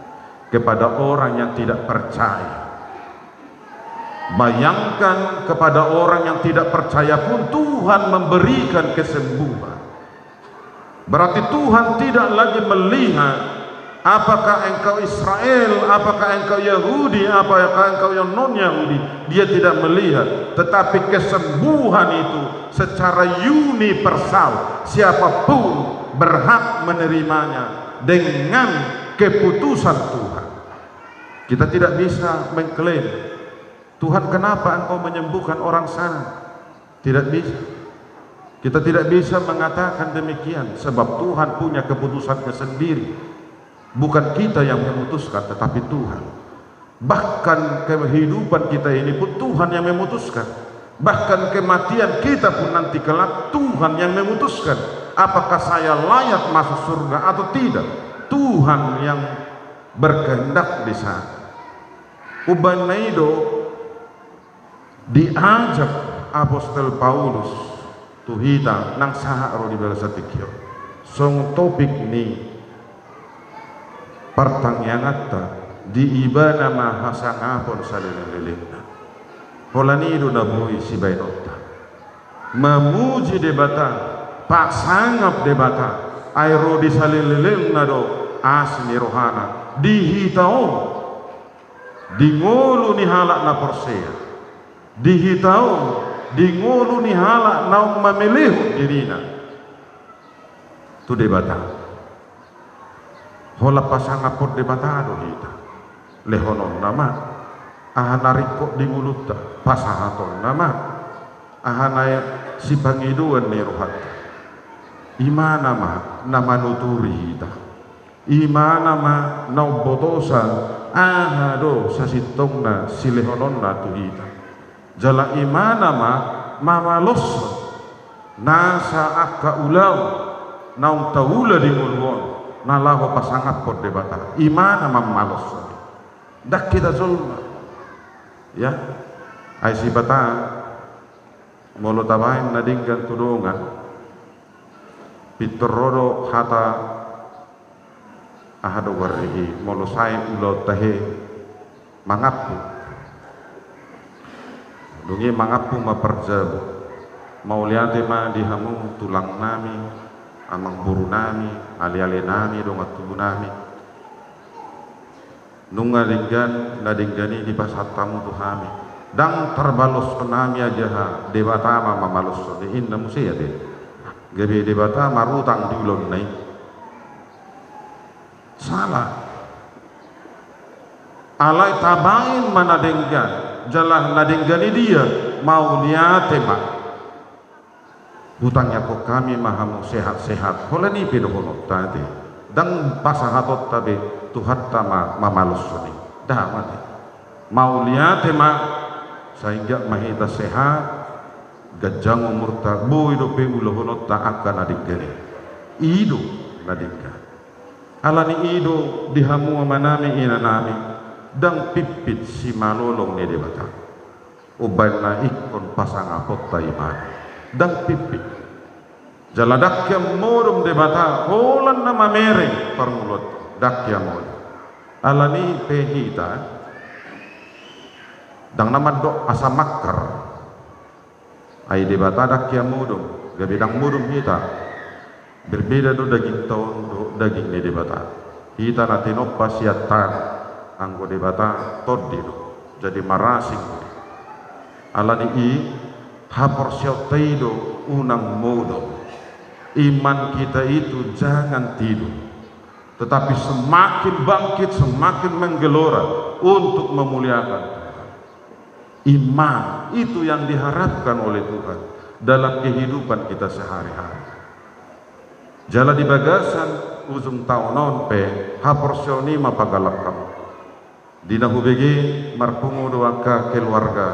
kepada orang yang tidak percaya. Bayangkan, kepada orang yang tidak percaya pun Tuhan memberikan kesembuhan. Berarti Tuhan tidak lagi melihat apakah engkau Israel, apakah engkau Yahudi, apakah engkau yang non-Yahudi. Dia tidak melihat. Tetapi kesembuhan itu secara universal, siapapun berhak menerimanya dengan keputusan Tuhan. Kita tidak bisa mengklaim, "Tuhan, kenapa Engkau menyembuhkan orang sana?" Tidak bisa. Kita tidak bisa mengatakan demikian, sebab Tuhan punya keputusannya sendiri. Bukan kita yang memutuskan, tetapi Tuhan. Bahkan kehidupan kita ini pun Tuhan yang memutuskan. Bahkan kematian kita pun nanti kelak Tuhan yang memutuskan. Apakah saya layak masuk surga atau tidak? Tuhan yang berkehendak di sana. Umbahen na i do diajak apostel Paulus tu hita nang sahat ro di bagasan tingki on. Songon topik ni partangianganta, di Ibana ma hasangapon saleleng-lelengna. Holan i do na boi sibaenonta. Mamuji Debata, pasangap Debata, ai ro di saleleng-lelengna do asi ni rohana di hita on. Di ngolu ni halak na porsea, di hita on, di ngolu ni halak naung mamelehon dirina tu Debata. Holan pasangaphon Debata do hita. Lehononna ma aha na ringkot di ngolunta, pasahatonna ma aha na sipangidoan ni rohanta. Ibana ma na manuturi hita. Ibana ma na umbotosa aha do sasintongna silehononna tu hita. Jala ibana ma mamaloshon nasa angka ulaon naung taula di ngolu on na laho pasangaphon Debata. Ibana ma mamaloshon. Ndang hita jolma. Ya. Ai sipata molo tabaen na denggan tu dongan, pintor ro do hata, aha do goarna i, molo sae ulaonta he mangampu. Dung i mangampu ma parjabu. Mauliate ma di hamu tulang nami, amang boru nami, ale-ale nami, dongan tubu nami. Nunga denggan na denggan i dipasahat hamu tu hami. Ndang tarbalos hami, aha, Debata ma mamaloshon i, inna muse ate. Gabe Debata marutang di ulaonna i. Sala. Alai tabaen ma na denggan, jala na denggan i dia, mauliate ma. Hutangiangkon hami ma hamu sehat-sehat, holan i pe dohononta ate. Ndang pasahatonta be, Tuhanta ma mamaloshon i. Ndang ate. Mauliate ma, sai anggiat ma hita sehat, ganjang umurta, boi dope ulahononta angka na denggan i. I do na denggan. Alani i do di hamu amanami inanami, ndang pimpit simalolong ni Debata. Umbaen na ingkon pasangaponta ibana. Ndang pimpit. Jala ndang hian modom Debata, holan na mamereng parngoluon. Ndang hian modom. Alani i pe hita, ndang na mandok asa mangkar. Ai Debata ndang hian modom, gabe ndang modom hita. Berbeda do dagingta on dohot daging ni Debata. Hita na tinompa sian tano, anggo Debata tondi do, jadi marasing do. Alani i, haporseaonta i do unang modom. Iman kita itu jangan tidur, tetapi semakin bangkit, semakin menggelora untuk memuliakan Tuhan. Iman itu yang diharapkan oleh Tuhan dalam kehidupan kita sehari-hari. Jala di bagasan ujung taon on pe, haporseaon i ma pagalangkon. Di na hubege marpungu do angka keluarga,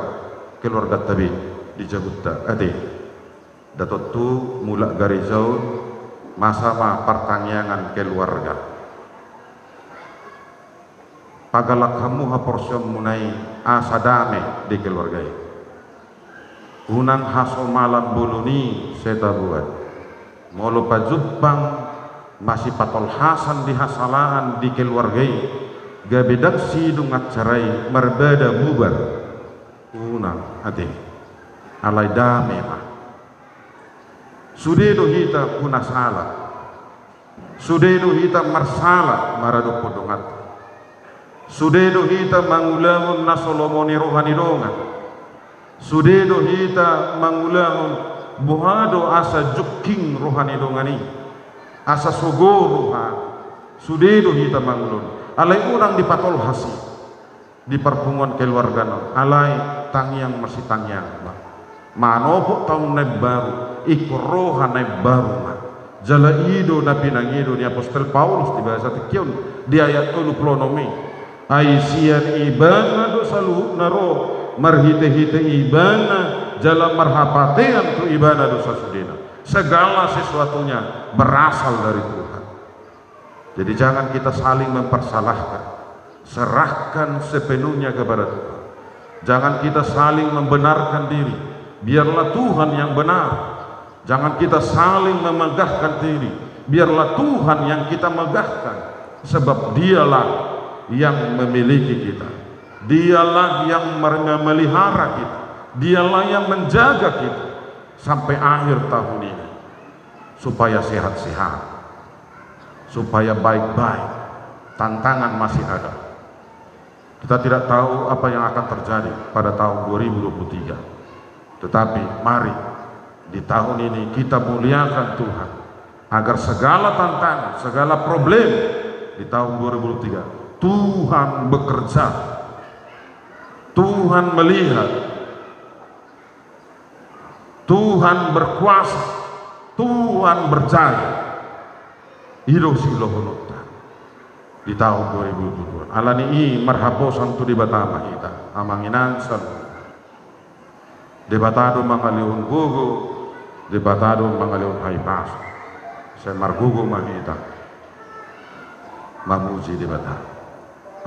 keluarganta be di jabunta ate. Nda tontu mulak gareja on, masa ma partangiangan keluarga. Pagalangkon hamu haporseaonmuna i asa dame di keluarga i. Unang hasomalan bolon i sai taboan. Molo pajumpang masipatolhasan di hasalaan di keluarga i, gabe ndang sidung acara i marbada bubar. Unang ate. Alai dame ma. Sude do hita pungu sala. Sude do hita marsala maradophon donganta. Sude do hita mangulahon na so lomo ni roha ni dongan. Sude do hita mangulahon boha do asa jungking roha ni dongan i, asa sogo roha. Sude do hita mangulahon. Alai unang dipatolhas i di parpunguan keluarga on, alai tangiang marsitangiang ma. Manopot taon na imbaru, ingkon roha na imbaru ma. Jala i do na pinangido ni apostel Paulus di bahasa tingki on di ayat tolu pulu onom i. Ai sian ibana do saluhutna ro, marhitehite ibana, jala marhapatean tu ibana do sasudena. Segala sesuatunya berasal dari Tuhan. Jadi jangan kita saling mempersalahkan. Serahkan sepenuhnya kepada Tuhan. Jangan kita saling membenarkan diri. Biarlah Tuhan yang benar. Jangan kita saling memegahkan diri. Biarlah Tuhan yang kita megahkan. Sebab Dialah yang memiliki kita. Dialah yang mer-, memelihara kita. Dialah yang menjaga kita sampai akhir tahun ini. Supaya sehat-sehat. Supaya baik-baik. Tantangan masih ada. Kita tidak tahu apa yang akan terjadi pada tahun dua ribu dua puluh tiga. Tetapi mari di tahun ini kita muliakan Tuhan, agar segala tantangan, segala problem di tahun dua ribu dua puluh tiga, Tuhan bekerja, Tuhan melihat, Tuhan berkuasa, Tuhan berjaya. I do siulahononta di tahun dua ribu dua puluh dua. Alani i marhaposan tu Debata ma hita, amang inang saluhutna. Debata do mangalehon gogo, Debata do mangalehon hahipason. Sai margogo ma hita mamuji Debata.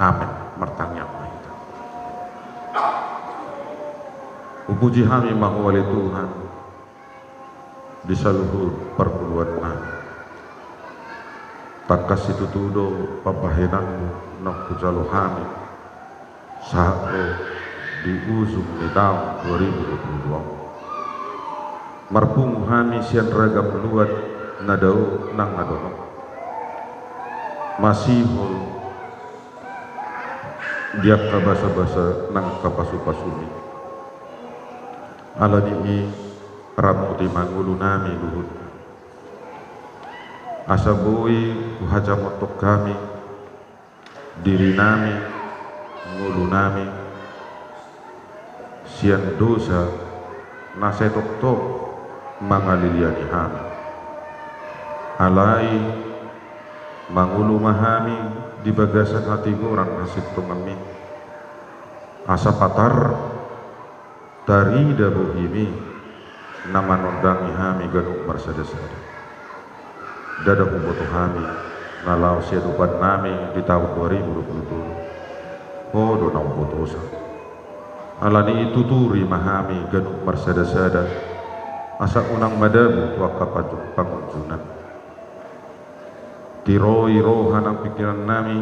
Amen. Martangiang ma hita. Hupuji hami ma Ho ale Tuhan di saluhut parngoluan nami. Tangkas situtu do pambahenanmu naung hujalo hami sahat ro di ujung ni taon dua ribu dua puluh dua on. Marpungu hami sian ragam luat na dao nang na donok. Masihol di angka basabasa nang angka pasupasumi. Ala ni i, ramoti ma ngolunami luhut, asa boi huhajamothon hami dirinami, ngolunami, sian dosa na sai tongtong mangaliliani hami. Alai mangolu ma hami di bagasan hatigoran hasintonganmi, asa patar tarida bohimi na manondangi hami ganup marsadasada. Ndada huboto hami na laho siadopannami di taon dua ribu dua puluh tolu. Ho do na umbotosa. Ala ni i, tuturi ma hami ganup marsadasada, asa unang madabu tu angka panju-, pangunjunan. Tiroi roha nang pingkirannami,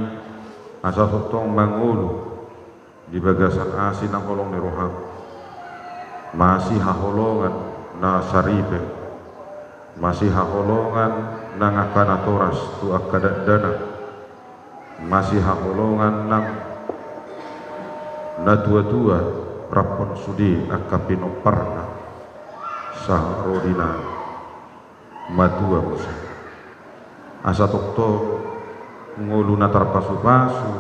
asa tongtong mangolu di bagasan asi nang holong ni roham. Masihaholongan na saripe, masihaholongan nang angka natoras tu angka dakdanak, masihaholongan nang natuatua rap sude angka pinomparna sahat ro di na matua muse. Asa tongtong ngolu na tarpasupasu,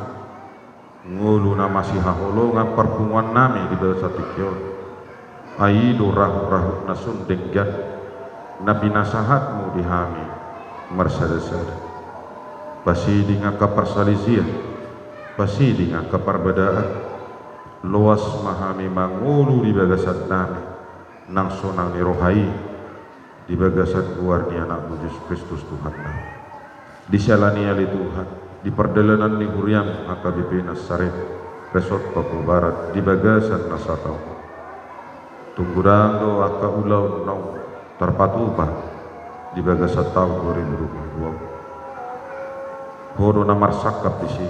ngolu na masihaholongan parpunguannami di bagasan tingki on. Ai i do rahut-rahut na sun denggan na pinasahatmu di hami marsadasada. Pasiding angka parsalisian, pasiding angka parbadaan, loas ma hami mangolu di bagasannami nang sonang ni roha i, di bagasan goar ni Anakmu Jesus Kristus Tuhannami. Di siala ni i ale Tuhan, di pardalanan ni huriam H K B P Nazaret, Resort Papua Barat, di bagasan na sataon on, tung godang do angka ulaon naung tarpatupa di bagasan taon dua ribu dua puluh dua on. Ho do na marsangkap disi,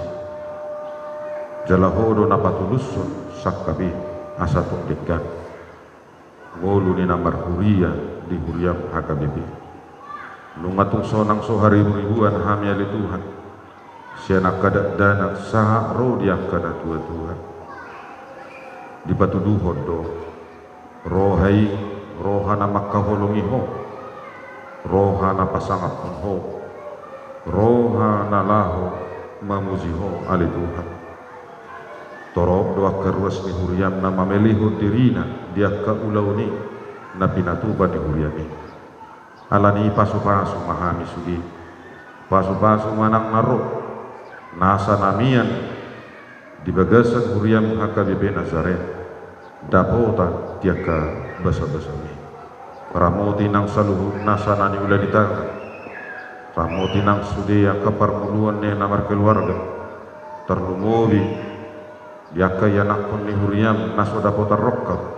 jala Ho do na patulushon sangkap i, asa tung denggan ngolu ni na marhuria di huriam H K B P. Nunga tung sonang so hariburibuan hami ale Tuhan, sian angka dakdanak sahat ro di angka natuatua. Dipatuduhon do roha i, roha na mangkaholongi Ho, roha na pasangaphon Ho, roha na laho mamuji Ho ale Tuhan. Torop do angka ruas ni huriam na mamelehon dirina di angka ulaon i na pinatupa ni huriam i. Ala ni i pasupasu ma hami sude. Pasupasu ma nang na ro, nasa na mian di bagasan huriam H K B P Nazaret, dapotan di angka basabasami. Ramoti nang saluhut nasa na niula ni tangan. Ramoti nang sude angka parngoluon ni na markeluarga, tarlumobi di angka ianakhon ni huriam na so dapotan rongkap.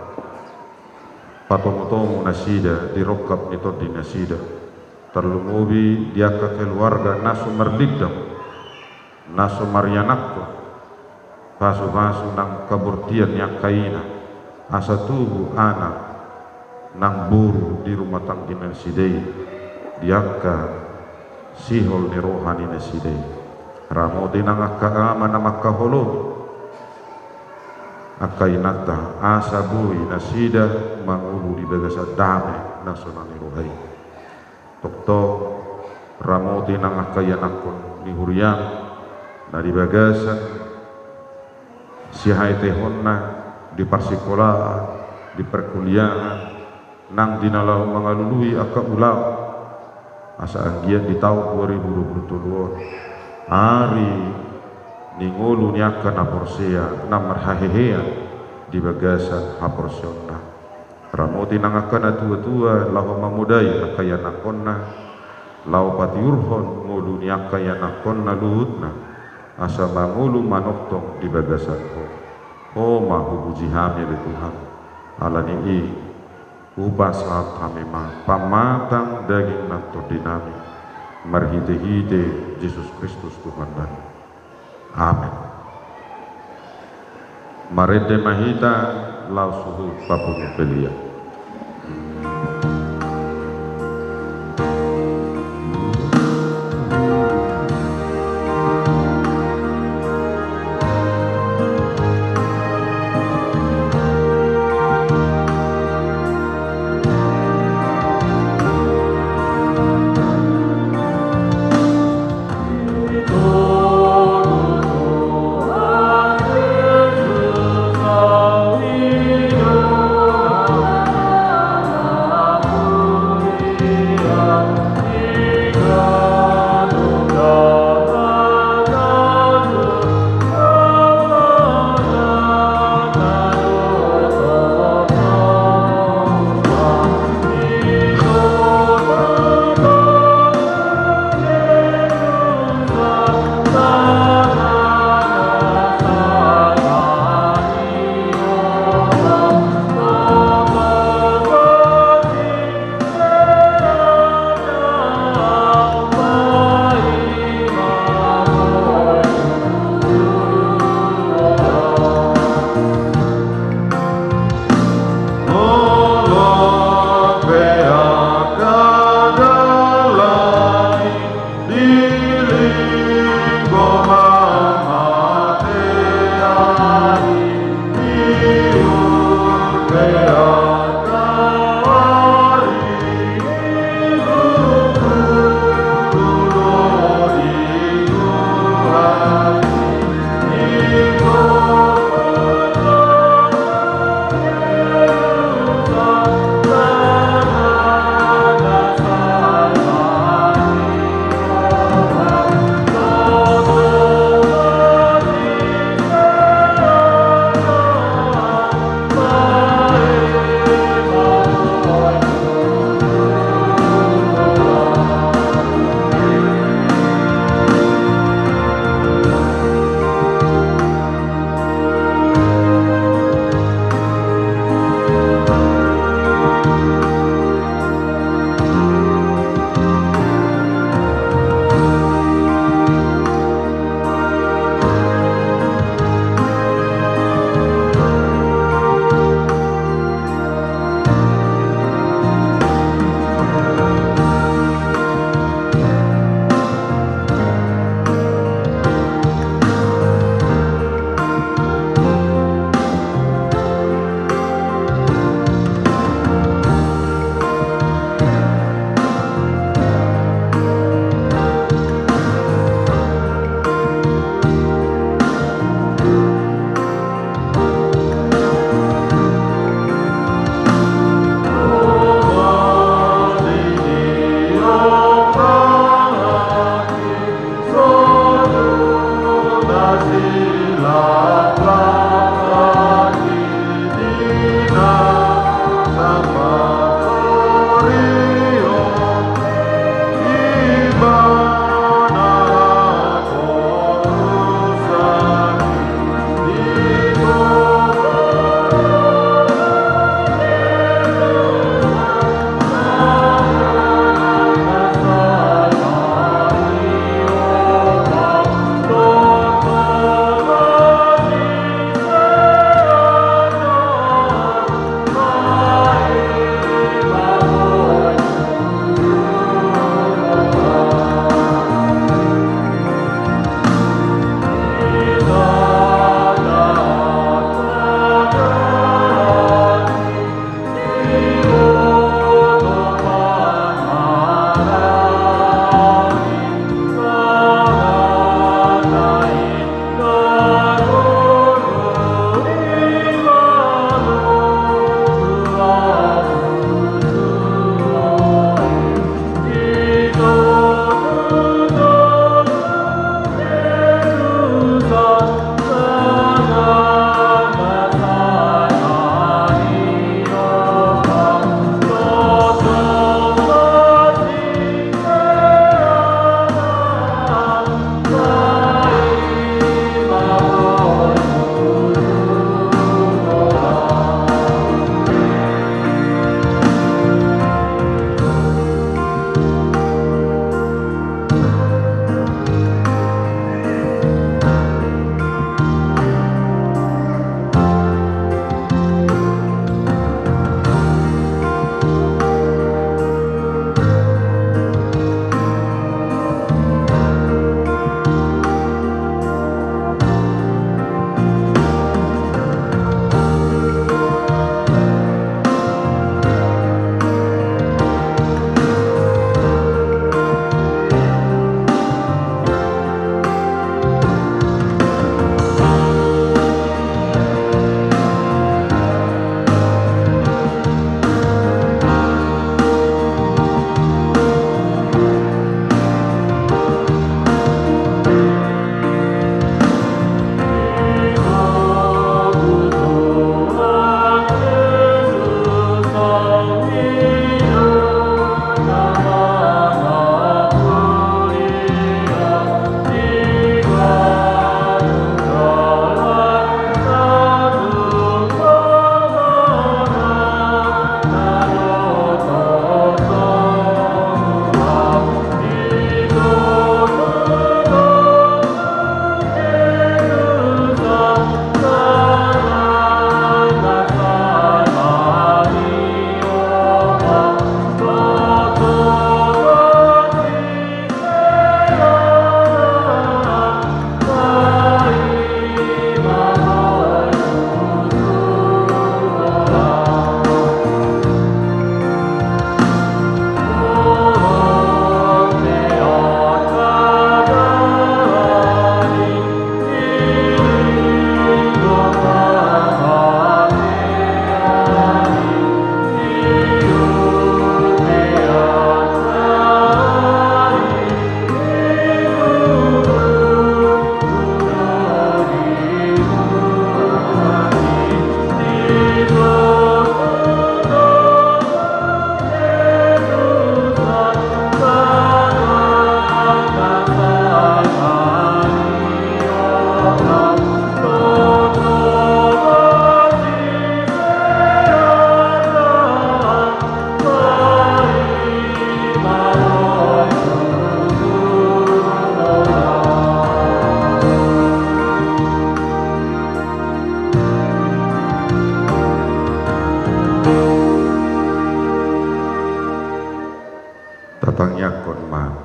Patomutomu nasida di rongkap ni tondi nasida, tarlumobi di angka keluarga na so marlindang, na so marianakhon. Pasupasu nang habortian ni angka ina, asa tubu anak nang boru di rumah tangga ni nasida i, di angka sihol ni roha ni nasida i. Ramoti nang angka ama na mangkaholongi angka inanta, asa boi nasida mangolu di bagasan dame nang sonang ni roha i. Tongtong ramoti nang angka ianakhon ni huriam na di bagasan sihaetehonna di parsikolaan, di parkuliahan, nang di na laho mangalului angka ulaon, asa anggiat di taon dua ribu dua puluh tolu on ari ni ngolu ni angka na porsea na marhahehean di bagasan haporseaonna. Ramoti nang angka natuatua laho mamodai angka ianakhonna, laho patiurhon ngolu ni angka ianakhonna luhutna, asa mangolu manongtong di bagasan Ho. Ho ma hupuji hami ale Tuhan. Ala ni i, hupasahat hami ma pamatang daging nang tondinami, marhitehite Jesus Kristus Tuhannami. Amen. Marende ma hita laos huhut papungu pelean.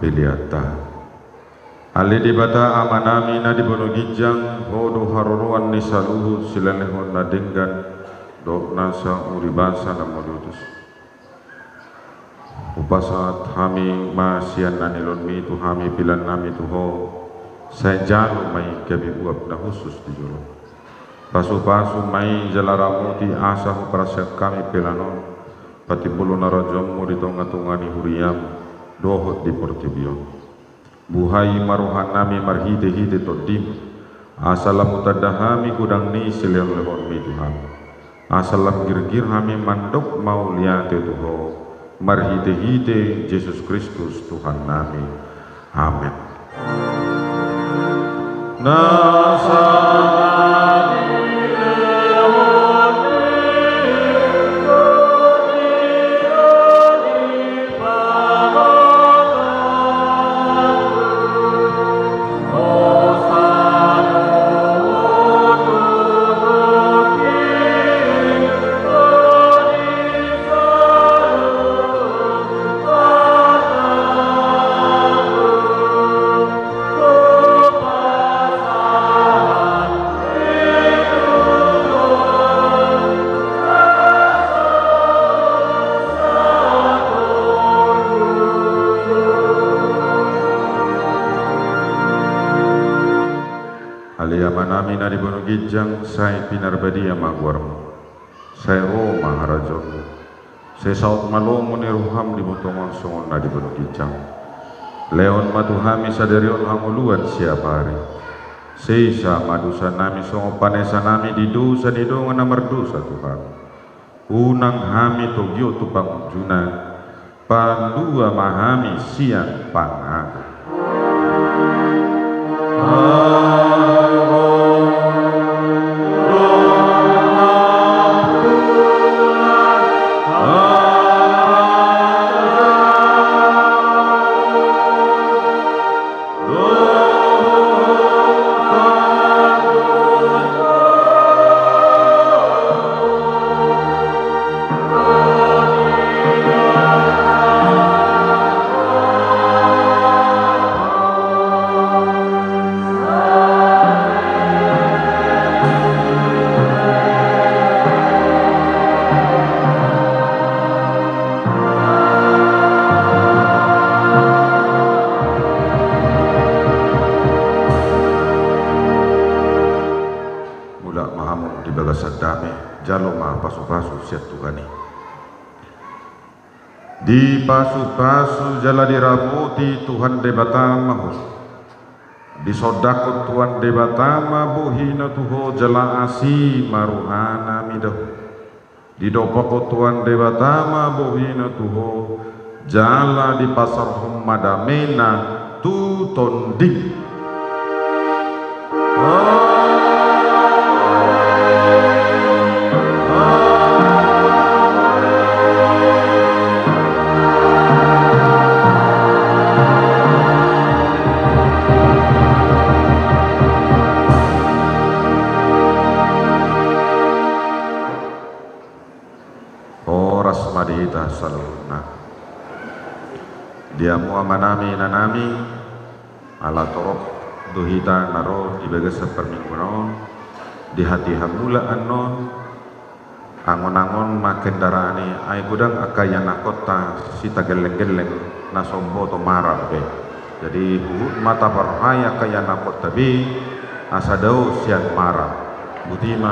Pelean ta. Ale Debata Amanami na di banua ginjang, Ho do haroroan ni saluhut silehonlehon na denggan dohot na sauribasa na mauliutus. Hupasahat hami ma sian na nilehonMi tu hami peleannami tu Ho, sai jalo ma i gabe uap na hushus di jolom. Pasupasu ma i jala ramoti asa huparsian hami pelean on patimbulhon harajaonMu di tongatonga ni huriaM dohot di portibi on. Buhai ma rohanami marhitehite TondiM, asa lam hutanda hami godang ni silehonlehonMi tu hami. Asa lam girgir hami mandok mauliate tu Ho, marhitehite Jesus Kristus Tuhannami. Amen. Na Ale Amanami na di banua ginjang, sai pinarbadia ma goarMu. Sai ro ma harajaonMu. Sai saut ma lomo ni rohaM di banua tonga on songon na di banua ginjang. Lehon ma tu hami sadari on hangoluan siapari. Sesa ma dosanami songon panesanami di dosa ni dongan na mardosa tu hami. Unang hami togihon tu pangunjunan, palua ma hami sian pangago. Mulak ma hamu di bagasan dame, jalo ma pasupasu sian Tuhan i. Dipasupasu jala diramoti Tuhan Debata ma ho. Disondangkon Tuhan Debata ma bohina tu ho jala asi ma rohana mida ho. Didompakkon Tuhan Debata ma bohina tu ho, jala dipasaorhon ma damena tu tondim. Horas ma di hita saluhutna. Di hamu amanami, inanami, ala torop do hita na ro di bagasan parmingguan on, di hatiha mulak annon, angon-angon ma kendaraan i, ai godang angka ianakhonta sitagelleng-gelleng na so umboto maran be. Jadi huhut ma taparrohai angka ianakhonta be, asa dao sian maran. Boti ma